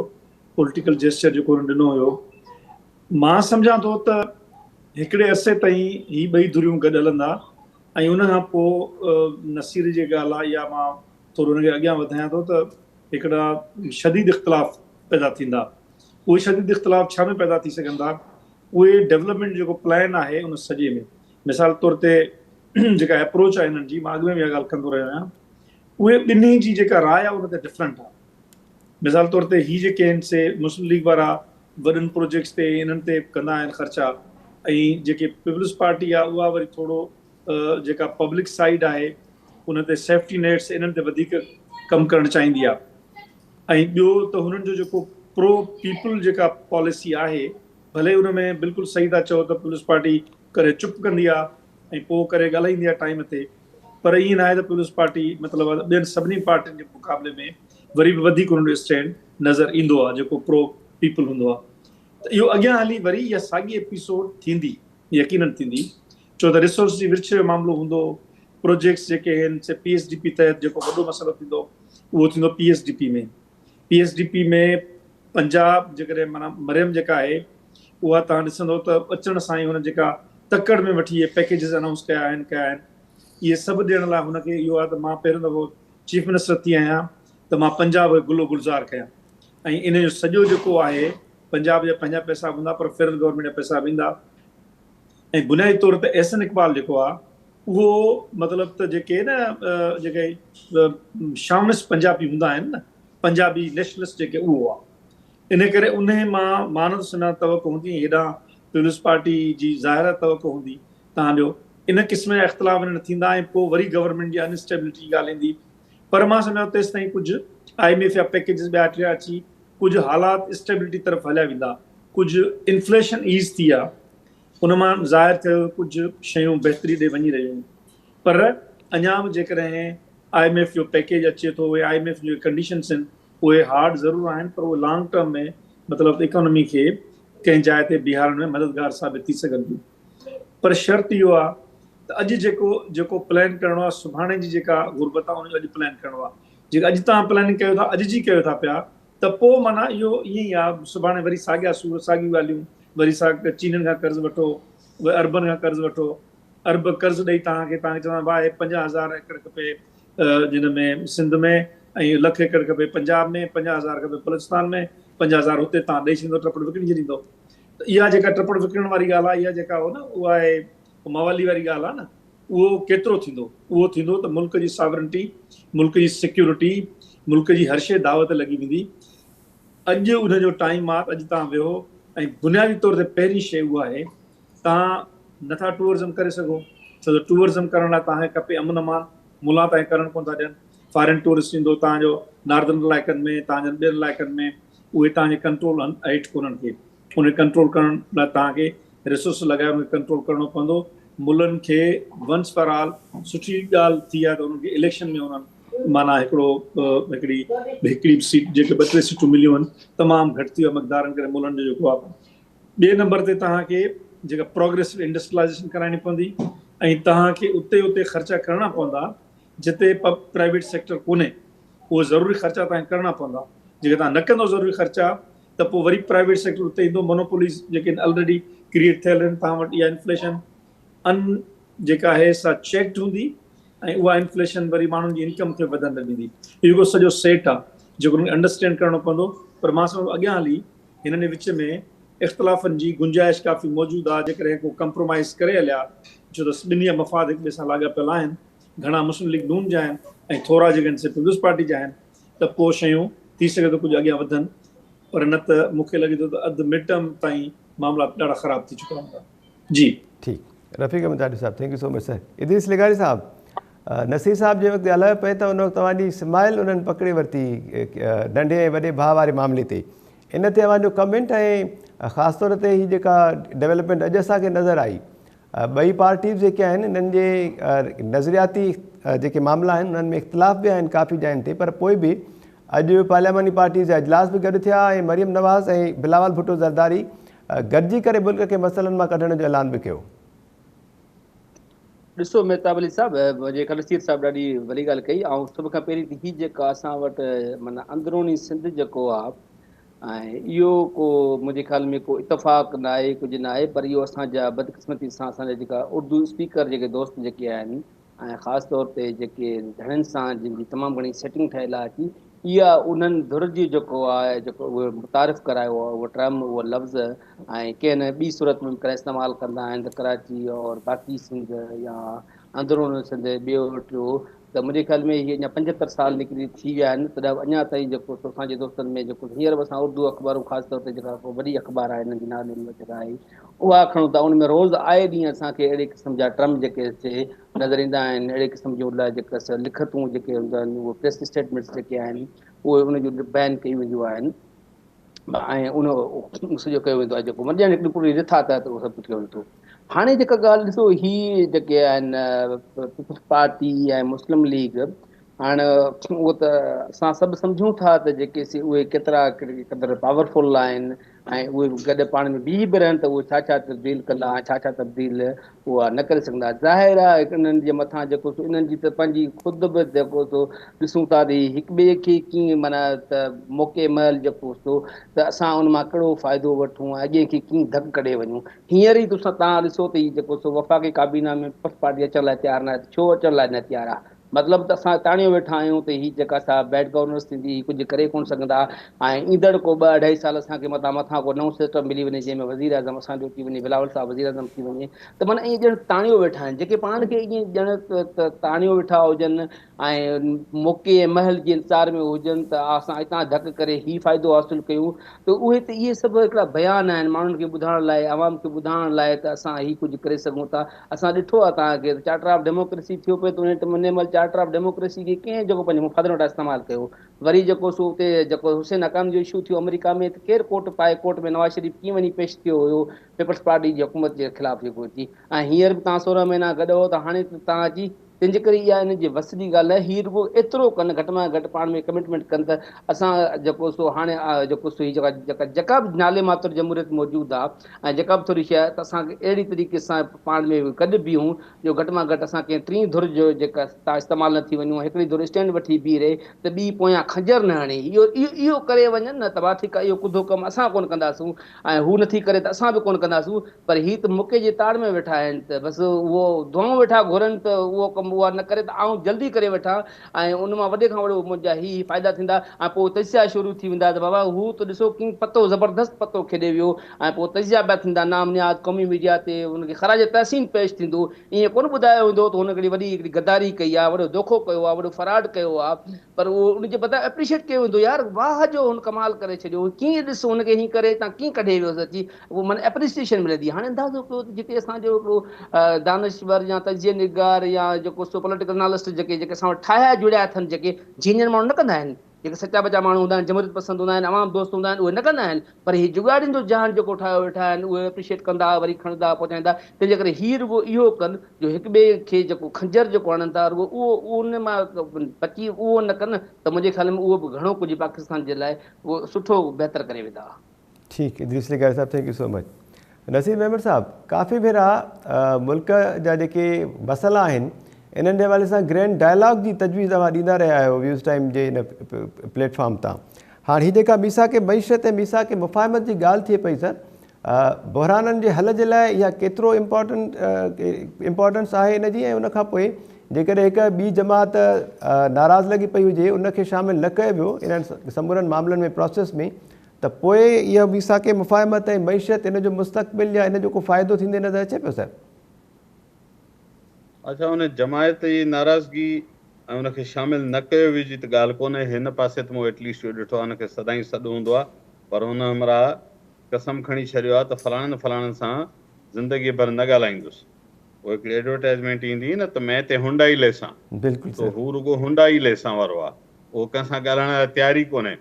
پوليٽيڪل جيسچر جيڪو هنن ڏنو هيو مان سمجهان ٿو ته هڪڙي عرصي تائين هي ٻئي ڌريون گڏ هلندا ۽ ان کان پوء نصير جي ڳالهه آهي يا مان ٿورو ان کي اڳيان وڌايان ٿو ته هڪڙا شديد اختلاف پيدا ٿيندا اهي شديد اختلاف ڇا ۾ پيدا ٿي سگهن ٿا؟ اهي ڊولپمينٽ جيڪو پلان آهي ان سڄي ۾ مثال طور تي جيڪا اپروچ آهي هنن جي مان اڳ ۾ به اها ڳالهه ڪندو رهيو آهيان اهي ٻنهي جي جيڪا راء آهي ان تي ڊفرنٽ آهي مثال طور تي هي جيڪي آهن سي مسلم ليگ وارا وڏن پروجيڪٽس تي انهن تي ڪندا آهن خرچا ۽ جيڪي پيپلز پارٽي آهي اها وري ٿورو جيڪا پبلڪ سائيڊ آهي ان تي سيفٽي نيٽس انهن تي وڌيڪ ڪم ڪرڻ چاهيندي آهي ۽ ٻيو ته هنن جو جيڪو پرو پيپل جيڪا پاليسي آهي ڀلي ان ۾ بلڪل صحيح ٿا چئو ته پيپلز پارٽي ڪري چپ ڪندي آ ۽ پوء ڪري ڳالهائيندي آ ٽائيم تي پر ائين ناهي ته پيپلز پارٽي مطلب ٻين سڀني پارٽين جي مقابلي ۾ وري به وڌيڪ انهن جو اسٽينڊ نظر ايندو آ جيڪو پرو پيپل هوندو آ ته اهو اڳيان هلي وري اها ساڳي ايپيسوڊ ٿيندي يقينن ٿيندي ڇو ته ريسورس جي ورڇ جو معاملو هوندو پروجيڪٽس جيڪي آهن سي پي ايس ڊي پي تحت جيڪو وڏو مسئلو ٿيندو اهو ٿيندو P S D P ۾ P S D P ۾ Punjab جيڪڏهن معنيٰ مريم جيڪا آهي اها توهان ڏسندو ته اچڻ سان ئي هن جيڪا تڪڙ ۾ وٺي اهي پيڪيجز انائونس ڪيا آهن ڪيا آهن اهي سڀ ڏيڻ لاء هن کي اهو آهي ته مان پهريون دفعو چيف منسٽر ٿي آهيان ته مان پنجاب کي گل و گلزار ڪيان ۽ ان جو سڄو جيڪو آهي پنجاب جا پنهنجا پئسا به هوندا پر فيڊرل گورنمينٽ جا پئسا به ايندا ۽ بنيادي طور تي احسن اقبال جيڪو آهي اهو مطلب ته جيڪي نه جيڪي شاونسٽ پنجابي هوندا آهن نه پنجابي نيشنلسٽ جيڪي اهو آهي ان ڪري انهي مان مان نٿو سمجهان توقع هوندي ۽ هيڏانهن پيپلز پارٽي جي ظاهر آهي توقع هوندي تان جو ان قسم جا اختلاف نه ٿيندا ۽ پوء وري گورنمينٽ جي ان اسٽيبلٽي جي ڳالهه ايندي پر مان سمجهان ٿو تيستائين ڪجهه I M F جا پيڪيجز ٻيا ٽيا اچي ڪجهه حالات اسٽيبلٽي طرف هليا ويندا ڪجهه انفليشن ايز ٿي آهي ان مان ظاهر ٿيو ڪجهه شيون بهتري ڏي وڃي رهيون پر اڃا به جيڪڏهن I M F جو پيڪيج اچي ٿو يا I M F June conditions آهن اهي هارڊ ضرور آهن پر اهي لانگ ٽرم ۾ مطلب ته اڪانومي کي ڪنهن جاء تي بيهارڻ ۾ مددگار ثابت ٿي سگهن ٿيون پر شرط اهو آهي ته اڄ جيڪو جيڪو پلان ڪرڻو آهي سڀاڻي جي جيڪا غربت آهي ان جو اڄ پلان ڪرڻو آهي جيڪا اڄ توهان پلاننگ ڪيو ٿا اڄ جي ڪيو ٿا پيا ته پوء معنيٰ اهو ائين ئي آهي سڀاڻي وري ساڳيا سور ساڳيون ڳالهيون وري سا چينين کان قرض وٺو عربن کان قرض وٺو ارب قرض ڏئي توهان کي توهان کي چوندا ڀاء هي 50,000 ايڪڙ کپي جن ۾ سنڌ ۾ ۽ لک ايڪڙ کپي پنجاب ۾ 50,000 کپي بلوچستان ۾ 50,000 هتي توهان ڏئي ڇڏيندو ٽپڙ وڪڻي ڇڏيندو ته اها جيڪا ٽپڙ وڪڻڻ واري ڳالهه آهي اها جيڪا هو نه اها آهي موالي واري ڳالهه آهي نه اهو ڪيترو ٿيندو اهو ٿيندو ته ملڪ جي ساورنٽي ملڪ جي سيڪيورٽي ملڪ جي هر شيء دعوت لڳي ويندي اڄ ان جو ٽائيم آهي اڄ توهان ويهو ۽ بنيادي طور تي پهرين شيء اها آهي توهان نٿا ٽوئرزم ڪري سگهو ڇو ته ٽوئرزم ڪرڻ لاء توهان کي کپي امن امان ملا توهان کي ڪرڻ ڪونه ٿا ڏين فارين ٽوئرسٽ ايندو توهان جو ناردرن علائقن ۾ توهان جن ٻين علائقن ۾ اهي توهان جي ڪنٽرول هيٺ ڪونهن ڪي ان کي ڪنٽرول ڪرڻ لاء توهان کي ريسورس لڳائي ان کي ڪنٽرول ڪرڻو پوندو ملن کي ونس فار آل سٺي ڳالهه ٿي آهي ته انهن کي اليڪشن ۾ انهن معنيٰ هڪڙو هڪڙي هڪڙي سيٽ جيڪي ٻه ٽي سيٽون مليون آهن تمام گهٽ ٿي ويو مقدارن ڪري ملن جو جيڪو آهي ٻئي نمبر تي توهان کي جيڪا پروگريسو انڊسٽريلائيزيشن ڪرائڻي پوندي ۽ توهان کي اتي اتي خرچا ڪرڻا پوندا جتي پرائيويٽ سيڪٽر ڪونهي اهي ضروري خرچا توهان کي ڪرڻا پوندا جيڪي توهان نه ڪندو ضروري خرچا ته پوء وري پرائيويٽ سيڪٽر اتي ايندو مونوپوليز جيڪي الريڊي ڪريئيٽ ٿيل آهن توهان وٽ اها انفليشن ان جيڪا آهي سا چيڪڊ هوندي ۽ اها انفليشن وري ماڻهن جي انڪم کي وڌڻ نه ڏيندي اهو هڪڙو سڄو سيٽ آهي جيڪو انهن کي انڊرسٽينڊ ڪرڻو پوندو پر مان سمجهان ٿو اڳيان هلي هنن جي وچ ۾ اختلافن جي گنجائش ڪافي موجود آهي، جيڪڏهن ڪو ڪمپرومائيز ڪري هليا، ڇو ته ٻنهي جا مفاد هڪ ٻئي سان لاڳاپيل آهن، گهڻا مسلم ليگ نون جا آهن ۽ ٿورا جيڪي آهن سي پيپلز پارٽي جا آهن ته پوء شيون ٿي سگهي ٿو ڪجهه اڳيان وڌن پر نه ته مون کي لڳي ٿو ته اڌ مڊ ٽرم تائين معاملا ڏاڍا خراب ٿي چڪا هوندا. جي. ٺيڪ رفيق احمد چانڊيو صاحب thank you so much sir Idrees لغاري صاحب نصير صاحب جنهن وقت ڳالهايو پئي ته ان وقت اوهان جي سمائل انهن پڪڙي ورتي ننڍي ۽ وڏي ڀاء واري معاملي تي ان تي اوهان جو ڪمينٽ ۽ خاص طور تي هي جيڪا ڊولپمينٽ اڄ اسان کي نظر آئي ٻئي پارٽيز جيڪي آهن انهن جي نظرياتي جيڪي معاملا آهن انهن ۾ اختلاف به آهن ڪافي جاين تي پر پوء به اڄ پارلياماني پارٽيز جا اجلاس به گڏ ٿيا ۽ مريم نواز ۽ بلاول ڀٽو زرداري گڏجي ڪري ملڪ کي مسئلن مان ڪڍڻ جو اعلان به ڪيو. ڏسو مهتاب علي صاحب جيڪا نصير صاحب ڏاڍي ڀلي ڳالهه ڪئي آئون سڀ کان پهرين ته هي جيڪا اسان وٽ معنيٰ اندروني سنڌ جيڪو آ ۽ اهو ڪو منهنجي خيال ۾ ڪو اتفاق نه آهي ڪجهه نه آهي پر اهو اسان جا بدقسمتي سان اسان جا جيڪا اردو اسپيڪر جيڪي دوست جيڪي آهن ۽ خاص طور تي جيڪي ڌڻين سان جن جي تمام گهڻي سيٽنگ ٺهيل آهي اچي اها انهن ڌر جي جيڪو آهي جيڪو اهي متعارف ڪرايو آهي اهو ٽرم اهو لفظ ۽ ڪنهن نه ٻي صورت ۾ ڪڏهن استعمال ڪندا آهن ته ڪراچي اور باقي سنڌ يا اندرون سنڌ ٻيو ٽيو ته منهنجي خيال ۾ هي اڃا 75 سال نڪري ٿي ويا آهن تڏهن به اڃا تائين جيڪو سو اسان جي دوستن ۾ جيڪو هينئر به اسان اردو اخبارون خاص طور تي جيڪا وڏي اخبار آهي هنن جي نالي ۾ جيڪا آهي اها کڻون ٿا ان ۾ روز آئي ڏينهن اسان کي اهڙي قسم جا ٽرم جيڪي سي نظر ايندا آهن اهڙي قسم جون لاء جيڪا سي لکتون جيڪي هونديون آهن اهي پريس اسٽيٽمينٽس جيڪي آهن اهي ان جون بيان ڪيون وينديون آهن ۽ ان سڄو ڪيو ويندو آهي جيڪو مطلب ڄڻ هڪڙي پوري رٿا تحت اهو سڀ ڪجهه ڪيو وڃي ٿو. هاڻي جيڪا ڳالهه ڏسو هي جيڪي آهن پيپلز پارٽي ۽ مسلم ليگ هاڻ اهو ته اسان سڀ سمجهون ٿا ته جيڪي سي اهي ڪيترا قدر پاورفل آهن ۽ اهي گڏ پاڻ ۾ بيهي به رهن ته اهي ڇا ڇا تبديل ڪندا ۽ ڇا ڇا تبديل اها نه ڪري سگهندا. ظاهر آهي انهن جي مٿان جيڪو سو انهن جي ته پنهنجي خود به جيڪو سو ڏسون ٿا ته هي هڪ ٻئي کي ڪيئن معنيٰ ته موقعي مهل جيڪو سو ته اسان ان مان ڪهڙو فائدو وٺون ۽ اڳئين کي ڪيئن ڌڪ ڪڍي وڃون. هينئر ئي تسان توهان ڏسو ته هي جيڪو سو وفاقي ڪابينا ۾ پيپلز پارٽي اچڻ لاء تيار ناهي ته ڇو اچڻ لاء نه تيار آهي؟ مطلب ته اسان تاڻيو ويٺا آهيون ته هي جيڪا سا بيڊ گورننس ٿيندي هي ڪجهه ڪري ڪونه سگهندا ۽ ايندڙ ڪو ٻه اڍائي سال اسان کي متان مٿان ڪو نئون سسٽم ملي وڃي جنهن ۾ وزير اعظم اسان جو ٿي وڃي بلاول صاحب وزير اعظم ٿي وڃي ته معنيٰ ائين ڄڻ تاڻيو ويٺا آهن جيڪي پاڻ کي ائين ڄڻ ته تاڻيو ويٺا هجن ۽ موقعي ۽ مهل جي انتظار ۾ هجن ته اسان هتان ڌڪ ڪري هي فائدو حاصل ڪيون ته اهي ته اهي سڀ هڪڙا بيان آهن ماڻهن کي ٻڌائڻ لاء عوام کي ٻڌائڻ لاء ته اسان هي ڪجهه ڪري سگهون ٿا اسان ڏٺو آهي توهان کي ته چارٽر آف ڊيموڪريسي ٿيو پئي ته ان مهل چارٽر آف ڊيموڪريسي کي ڪنهن جيڪو پنهنجي مفادن وٽان استعمال ڪيو وري جيڪو سو اتي جيڪو حسين حقاني جو اشو ٿيو آمريڪا ۾ ته ڪير ڪورٽ پائي ڪورٽ ۾ نواز شريف ڪيئن وڃي پيش ٿيو هيو پيپلز پارٽي جي حڪومت جي خلاف جيڪو اچي ۽ هينئر به توهان 16 مهينا گڏ هو ته هاڻي توهان اچي تنهن جي ڪري اها انهن جي وس جي ڳالهه ناهي هي رڳو ايترو ڪن گهٽ مان گهٽ پاڻ ۾ ڪمٽمينٽ ڪن ته اسان جيڪو سو هاڻي جيڪو سو هي جيڪا جيڪا جيڪا به نالي ماتر جمهوريت موجود آ ۽ جيڪا به ٿوري شيء آهي ته اسان اهڙي طريقي سان پاڻ ۾ گڏ بيهون جو گهٽ مان گهٽ اسان ڪنهن ٽين ڌر جو جيڪا تان استعمال نه ٿي وڃون هڪڙي ڌر اسٽينڊ وٺي بيهي رهي ته ٻي پويان خنجر نه هڻي اهو اهو ڪري وڃن نه ته ڀا ٺيڪ آهي اهو ڪڌو ڪم اسان ڪونه ڪنداسون ۽ هو نٿي ڪري ته اسان به ڪونه ڪنداسون پر هي ته مڪي جي تاڙ ۾ ويٺا آهن ته بس اهو دعائون ويٺا گهرن ته اهو ڪم اها نه ڪري ته آئون جلدي ڪري وٺان ۽ ان مان وڏي کان وڏو منهنجا هي هي فائدا ٿيندا ۽ پوء تجزيا شروع ٿي ويندا ته بابا هو ته ڏسو ڪيئن پتو زبردست پتو کيڏي ويو ۽ پوء تجزيا پيا ٿيندا نام نهاد قومي ميڊيا تي ان کي خراج تحسين پيش ٿيندو ائين ڪونه ٻڌايو ويندو ته هن هڪڙي وڏي هڪڙي غداري ڪئي آهي وڏو دوکو ڪيو آهي وڏو فراڊ ڪيو آهي پر اهو ان جي بدران اپريشيٽ ڪيو ويندو يار واهه جو هن ڪمال ڪري ڇڏيو ڪيئن ڏس هن کي هين ڪري هتان ڪيئن ڪڍي ويس اچي اهو معنيٰ اپريسيئيشن ملندي هاڻي اندازو ڪيو ته جتي اسان جو هڪڙو دانشور يا تجزيه نگار يا جيڪو سو پوليٽيڪل انالسٽ جيڪي جيڪي اسان وٽ ٺاهيا جڙيا اٿن جيڪي جينين ماڻهو نه ڪندا آهن جيڪي سچا بچا ماڻهو هوندا آهن جمهوريت پسند هوندا آهن عوام دوست هوندا آهن اهي نه ڪندا آهن پر هي جڳاڙين جو جهان جيڪو ٺاهيو ويٺا آهن اهي اپريشيئيٽ ڪندا وري کڻندا پهچائيندا تنهن جي ڪري هي رڳو اهو ڪن جو هڪ ٻئي کي جيڪو خنجر جيڪو هڻن ٿا رڳو اهو ان مان بچي اهو نه ڪن ته منهنجي خيال ۾ اهو به گهڻو ڪجهه پاڪستان جي لاء اهو سٺو بهتر ڪري ويندا. ٺيڪ ادريس لغاري صاحب thank you so much Naseer Memon صاحب ڪافي ڀيرا ملڪ جا جيڪي مسئلا آهن انهن جي حوالي سان گرينڊ ڊائلاگ جي تجويز اوهان ڏيندا رهيا آهيو ويوز ٽائيم جي ان پليٽ فارم تان هاڻ هي جيڪا ميثاق معيشت ۽ ميثاق مفاهمت جي ڳالهه ٿئي پئي سر بحرانن جي حل جي لاء اها ڪيترو امپارٽنٽ امپارٽنس آهي ان جي ۽ ان کان پوء جيڪڏهن هڪ ٻي جماعت ناراض لڳي پئي هجي ان کي شامل نه ڪيو ويو انهن سمورن معاملن ۾ پراسيس ۾ ته پوء اهو ميثاق مفاهمت ۽ معيشت ان جو مستقبل يا ان جو ڪو فائدو ٿيندي نظر اچي پيو سر؟ اڇا ان جماعت جي ناراضگي ۽ ان کي شامل نه ڪيو ويو جي ته ڳالهه ڪونهي هن پاسي ته مون ايٽليسٽ اهو ڏٺو آهي ان کي سدائين سڏ هوندو آهي پر ان همراهه قسم کڻي ڇڏيو آهي ته فلاڻن فلاڻن سان زندگي ڀر نه ڳالهائيندس پوء هڪڙي ايڊورٽائزمينٽ ايندي هئي نه ته مين تي هنڊا ئي ليسان سو هو رڳو هنڊا ئي ليسان وارو آهي اهو ڪنهن سان ڳالهائڻ لاء تيار ئي ڪونهي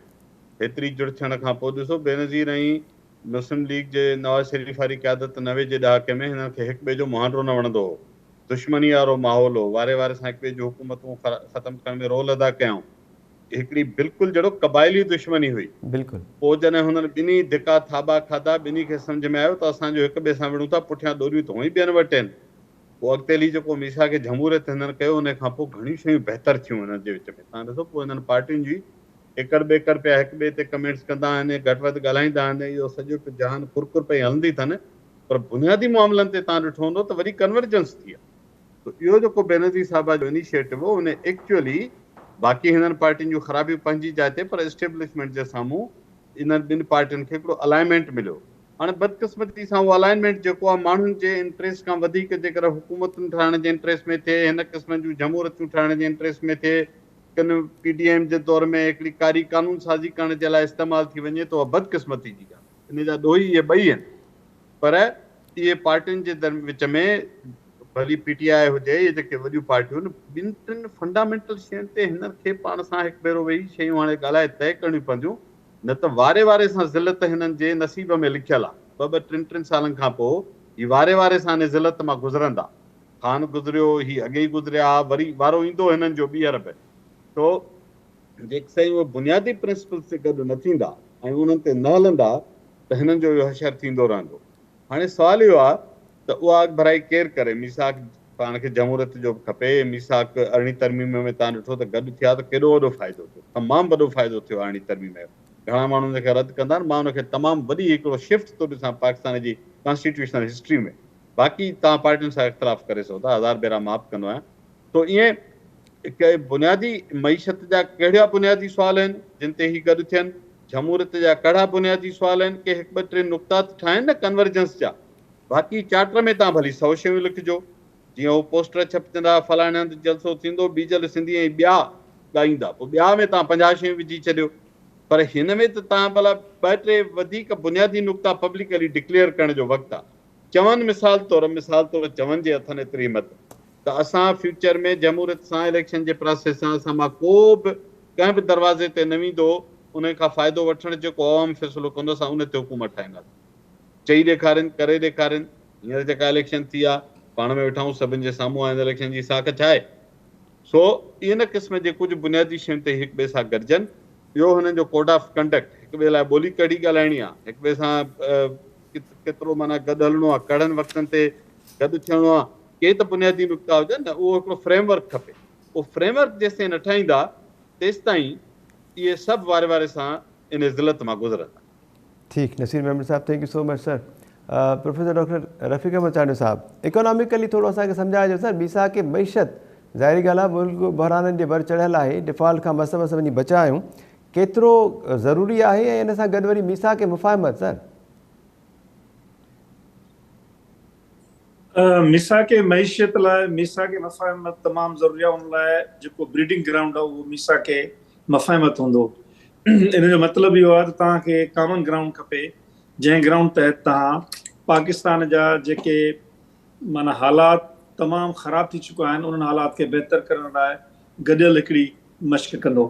هيتري جڙ ٿيڻ کان پوء ڏسو بينظير ۽ مسلم ليگ جي نواز شريف واري قيادت 90 جي ڏهاڪي ۾ هنن کي هڪ ٻئي جو مهانڊو نه وڻندو هو. دشمني وارو ماحول هو. واري واري سان هڪ ٻئي جون حڪومتون ختم ڪرڻ ۾ رول ادا ڪيائون. هڪڙي بلڪل جهڙو قبائلي دشمني هئي. بلڪل. پوء جڏهن هنن ٻنهي ڌڪا ٿاٻا کاڌا، ٻنهي کي سمجهه ۾ آيو ته اسان جو هڪ ٻئي سان وڙهون ٿا، پٺيان ڏوريون ته هونئن ئي ٻين وٽ آهن. پوء اڳتي هلي جيڪو ميثاق جمهوريت هنن ڪيو، انهي کان پوء گهڻيون شيون بهتر ٿيون هنن جي وچ ۾. توهان ڏسو پوء هنن پارٽين جي ايڪڙ ٻيڪڙ پيا هڪ ٻئي تي ڪمينٽس ڪندا آهن، گهٽ وڌ ڳالهائيندا آهن، اهو سڄو پيو جهان ڪرڪر پئي هلندي اٿن، پر بنيادي معاملن تي توهان ڏٺو هوندو ته وڏي ڪنورجنس ٿي آهي. سو اهو جيڪو بينظير صاحبه جو انيشيٽو هو ان ايڪچوئلي باقي هنن پارٽين جون خرابيون پنهنجي جاء تي پر اسٽيبلشمينٽ جي سامهون انهن ٻن پارٽين کي هڪڙو الائنمينٽ مليو. هاڻي بدقسمتي سان اهو الائنمينٽ جيڪو آهي ماڻهن جي انٽريسٽ کان وڌيڪ جيڪڏهن حڪومتن ٺاهڻ جي انٽريسٽ ۾ ٿئي، هن قسم جون جمهوريتون ٺاهڻ جي انٽريسٽ ۾ ٿئي، ڪن پي ڊي ايم جي دور ۾ هڪڙي ڪاري قانون سازي ڪرڻ جي لاء استعمال ٿي وڃي ته اها بدقسمتي جي ڳالهه آهي. ان جا ڏوهي اهي ٻئي آهن پر اهي پارٽين جي وچ ۾ ڀلي پي ٽي آء هجي يا جيڪي وڏيون پارٽيون آهن ٻن ٽن فنڊامينٽل شين تي هنن کي پاڻ سان هڪ ڀيرو ويهي شيون هاڻي ڳالهائي طئي ڪرڻيون پونديون نه ته واري واري سان ذلت هنن جي نصيب ۾ لکيل آ. ٻه ٻه ٽن ٽن سالن کان پوء هي واري واري سان ان ذلت مان گذرندا. خان گذريو، هي اڳي ئي گذريا ها، وري وارو ايندو هنن جو ٻيهر به. سو جيڪسين اهي بنيادي پرنسپلز تي گڏ نه ٿيندا ۽ انهن تي نه هلندا ته هنن جو اهو حشر ٿيندو رهندو. هاڻي سوال اهو آ ته اها اڳڀرائي ڪير ڪري؟ ميثاق پاڻ کي جمهوريت جو به کپي. ميثاق ارڙهين ترميم ۾ توهان ڏٺو ته گڏ ٿيا ته ڪيڏو وڏو فائدو ٿيو. تمام وڏو فائدو ٿيو ارڙهين ترميم جو. گهڻا ماڻهو ان کي رد ڪندا آهن، مان ان کي تمام وڏي هڪڙو شفٽ ٿو ڏسان پاڪستان جي ڪانسٽيٽيوشنل هسٽري ۾. باقي توهان پارٽين سان اختلاف ڪري سگهو ٿا، هزار ڀيرا معاف ڪندو آهيان. سو ائين بنيادي معيشت جا ڪهڙا بنيادي سوال آهن جن تي هي گڏ ٿين، جمهوريت جا ڪهڙا بنيادي سوال آهن، ڪي هڪ ٻه ٽي نقطا ته ٺاهين نه ڪنورجنس جا. باقي چارٽر ۾ توهان ڀلي سئو شيون لکجو، جيئن هو پوسٽر ڇپجندا، فلاڻي هنڌ جلسو ٿيندو، ٻيجل سنڌي ۽ ٻيا ڳائيندا، پوء ٻيا ۾ توهان 50 شيون وجهي ڇڏيو، پر هن ۾ ته توهان ڀلا ٻه ٽي وڌيڪ بنيادي نقطا پبلڪلي ڊڪليئر ڪرڻ جو وقت آهي. چون مثال طور مثال طور چون جي اٿن ايتري همت ته اسان فيوچر ۾ جمهوريت سان اليڪشن جي پراسيس سان اسان مان ڪو به ڪنهن به دروازي تي نه ويندو انهي کان فائدو وٺڻ جيڪو عوام فيصلو ڪندو اسان ان تي حڪومت ٺاهينداسين چئي ڏيکارين ڪري ڏيکارين هينئر جيڪا اليڪشن ٿي آ پاڻ ۾ ويٺا آهيون سڀن جي سامهون آ هن اليڪشن جي ساک ڇا آهي سو ان قسم جي ڪجهه بنيادي شين تي هڪ ٻئي سان گڏجن ٻيو هنن جو ڪوڊ آف ڪنڊڪٽ هڪ ٻئي لاء ٻولي ڪهڙي ڳالهائڻي آ هڪ ٻئي سان ڪيترو معنيٰ گڏ هلڻو آ ڪهڙن وقتن تي گڏ ٿيڻو آ ڪي ته بنيادي نقطا هجن نه اهو هڪڙو فريم ورڪ کپي اهو فريم ورڪ جيستائين نه ٺاهيندا تيستائين اهي سڀ واري واري سان ان ذلت مان گذرندا. ٺيڪ نصير ميمڻ صاحب thank you so much sir professor doctor Rafiq Ahmed Chandio صاحب اڪاناميڪلي ٿورو اسان کي سمجهائجو سر ميثاق معيشت ظاهري ڳالهه آهي ملڪ بحرانن جي ور چڙهيل آهي ڊفالٽ کان مس مس وڃي بچا آهيون ڪيترو ضروري آهي ۽ ان سان گڏ وري ميثاق مفاهمت سر. ميثاق معيشت لاء ميثاق مفاهمت تمام ضروري آهي ان لاء جيڪو بريڊنگ گرائونڊ آهي اهو ميثاق مفاهمت هوندو ان جو مطلب اهو آهي ته توهان کي ڪامن گرائونڊ کپي جنهن گرائونڊ تحت توهان پاڪستان جا جيڪي معنيٰ حالات تمام خراب ٿي چڪا آهن انهن حالات کي بهتر ڪرڻ لاء گڏيل هڪڙي مشق ڪندو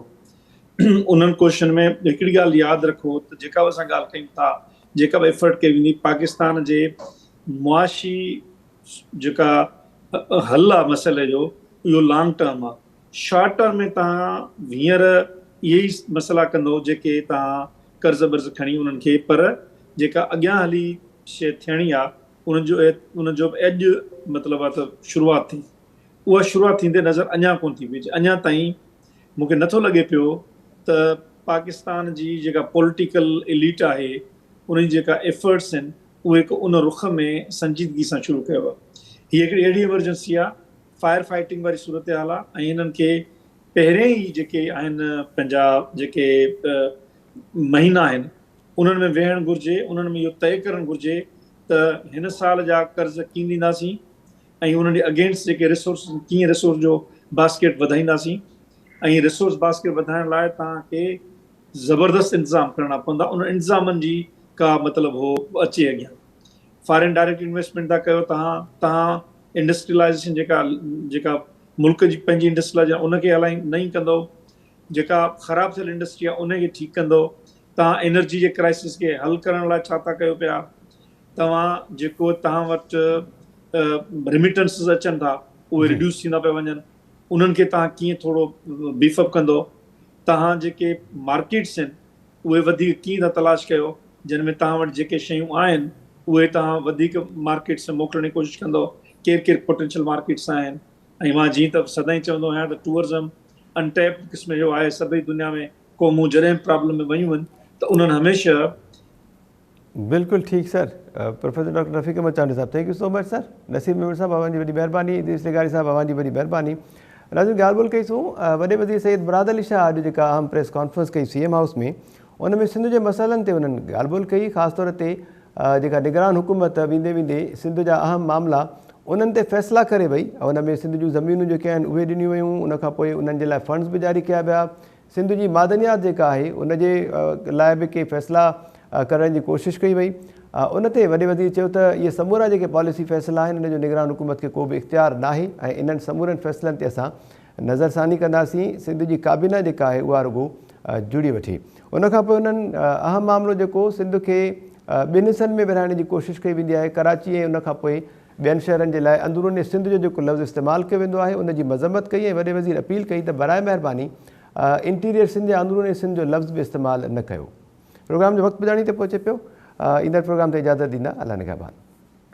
انهن ڪوششن ۾ هڪڙي ڳالهه ياد رکو ته جيڪا به اسان ڳالهه ڪيون ٿا جيڪا به ايفرٽ ڪئي ويندي پاڪستان جي معاشي جيڪا حل آ مسئلي جو اهو لانگ ٽرم آ شارٽ ٽرم ۾ توهان هينئر اهي ئي مسئلا ڪندو جيڪي توهان قرض برض کڻي انهن کي پر جيڪا اڳيان هلي شي ٿيڻي آ ان جو ان جو به اڄ مطلب آ ته شروعات ٿي اها شروعات ٿيندي نظر اڃا ڪون ٿي پئي اچي اڃا تائين مون کي نٿو لڳي پيو ته پاڪستان جي جيڪا پوليٽيڪل اليٽ آهي ان جي جيڪا ايفرٽس آهن اهي هڪ ان رخ ۾ سنجيدگي سان شروع ڪيو آهي. هي هڪڙي اهڙي ايمرجنسي آهي، فائر فائٽنگ واري صورتحال آهي ۽ هنن کي پهرين ئي جيڪي آهن پنهنجا جيڪي مهينا آهن انهن ۾ ويهڻ گهرجي، انهن ۾ اهو طئي ڪرڻ گهرجي ته هن سال جا قرض ڪيئن ڏينداسين ۽ انهن جي اگينسٽ جيڪي ريسورس ڪيئن ريسورس جو باسڪيٽ وڌائينداسين ۽ ريسورس باسڪيٽ وڌائڻ لاء توهان کي زبردست انتظام ڪرڻا پوندا ان انتظامن جي ڪا مطلب هو اچي اڳيان فارين ڊائريڪٽ انويسٽمينٽ ٿا ڪيو تهان تهان انڊسٽريلائزيشن جيڪا جيڪا ملڪ جي پنهنجي انڊسٽريلائزيشن ان کي هلائي نئين ڪندو جيڪا خراب ٿيل انڊسٽري آهي ان کي ٺيڪ ڪندو تهان انرجي جي ڪرائسس کي حل ڪرڻ لاء ڇا ٿا ڪيو پيا توهان جيڪو توهان وٽ ريميٽنسز اچن ٿا اهي ريڊيوس ٿيندا پيا وڃن انهن کي توهان ڪيئن ٿورو بيف اپ ڪندو توهان جيڪي مارڪيٽس آهن اهي وڌيڪ ڪيئن ٿا تلاش ڪيو جن ۾ توهان وٽ جيڪي شيون آهن اهي توهان وڌيڪ مارڪيٽس ۾ موڪلڻ جي ڪوشش ڪندو ڪير ڪير پوٽينشل مارڪيٽس آهن ۽ مان جيئن ته سدائين چوندو آهيان ته ٽوئرزم انٽيپڊ قسم جو آهي سڀئي دنيا ۾ قومون جڏهن به پرابلم ۾ ويون آهن ته انهن هميشه بلڪل ٺيڪ sir professor doctor Rafiq Ahmed Chandio صاحب thank you so much sir Naseer Memon صاحب اوهان جي وڏي مهرباني ادريس لغاري صاحب اوهان جي وڏي مهرباني ناظرين ڳالهه ٻولهه ڪئي سون وڏي وزير سيد مراد علي شاهه اڄ جيڪا اهم پريس ڪانفرنس ڪئي سي ايم هائوس ۾ ان ۾ سنڌ جي مسئلن تي انهن ڳالهه ٻولهه ڪئي خاص طور تي جيڪا نگران حڪومت ويندي ويندي سنڌ جا اهم معاملا انهن تي فيصلا ڪري وئي ان ۾ سنڌ جون زمينون جيڪي آهن اهي ڏنيون ويون ان کان پوء انهن جي لاء فنڊز به جاري ڪيا ويا سنڌ جي معدنيات جيڪا آهي ان جي لاء به ڪي فيصلا ڪرڻ جي ڪوشش ڪئي وئي. ان تي وڏي وزير چيو ته اهي سمورا جيڪي پاليسي فيصلا آهن ان جو نگران حڪومت کي ڪو به اختيار ناهي ۽ انهن سمورن فيصلن تي اسان نظرثاني ڪنداسين، سنڌ جي ڪابينا جيڪا آهي اها رڳو جڙي وٺي. ان کان پوء انهن اهم معاملو جيڪو سنڌ کي ٻن حصن ۾ ورهائڻ جي ڪوشش ڪئي ويندي آهي ڪراچي ۽ ان کان پوء ٻين شهرن جي لاء اندرون سنڌ جو جيڪو لفظ استعمال ڪيو ويندو آهي ان جي مذمت ڪئي ۽ وڏي وزير اپيل ڪئي ته براء مهرباني انٽيريئر سنڌ يا اندرون سنڌ جو لفظ به استعمال نه ڪيو. پروگرام جو وقت پڄاڻي تي پهچي پيو. ايندڙ پروگرام تي اجازت ڏيندا. الله نگهبان.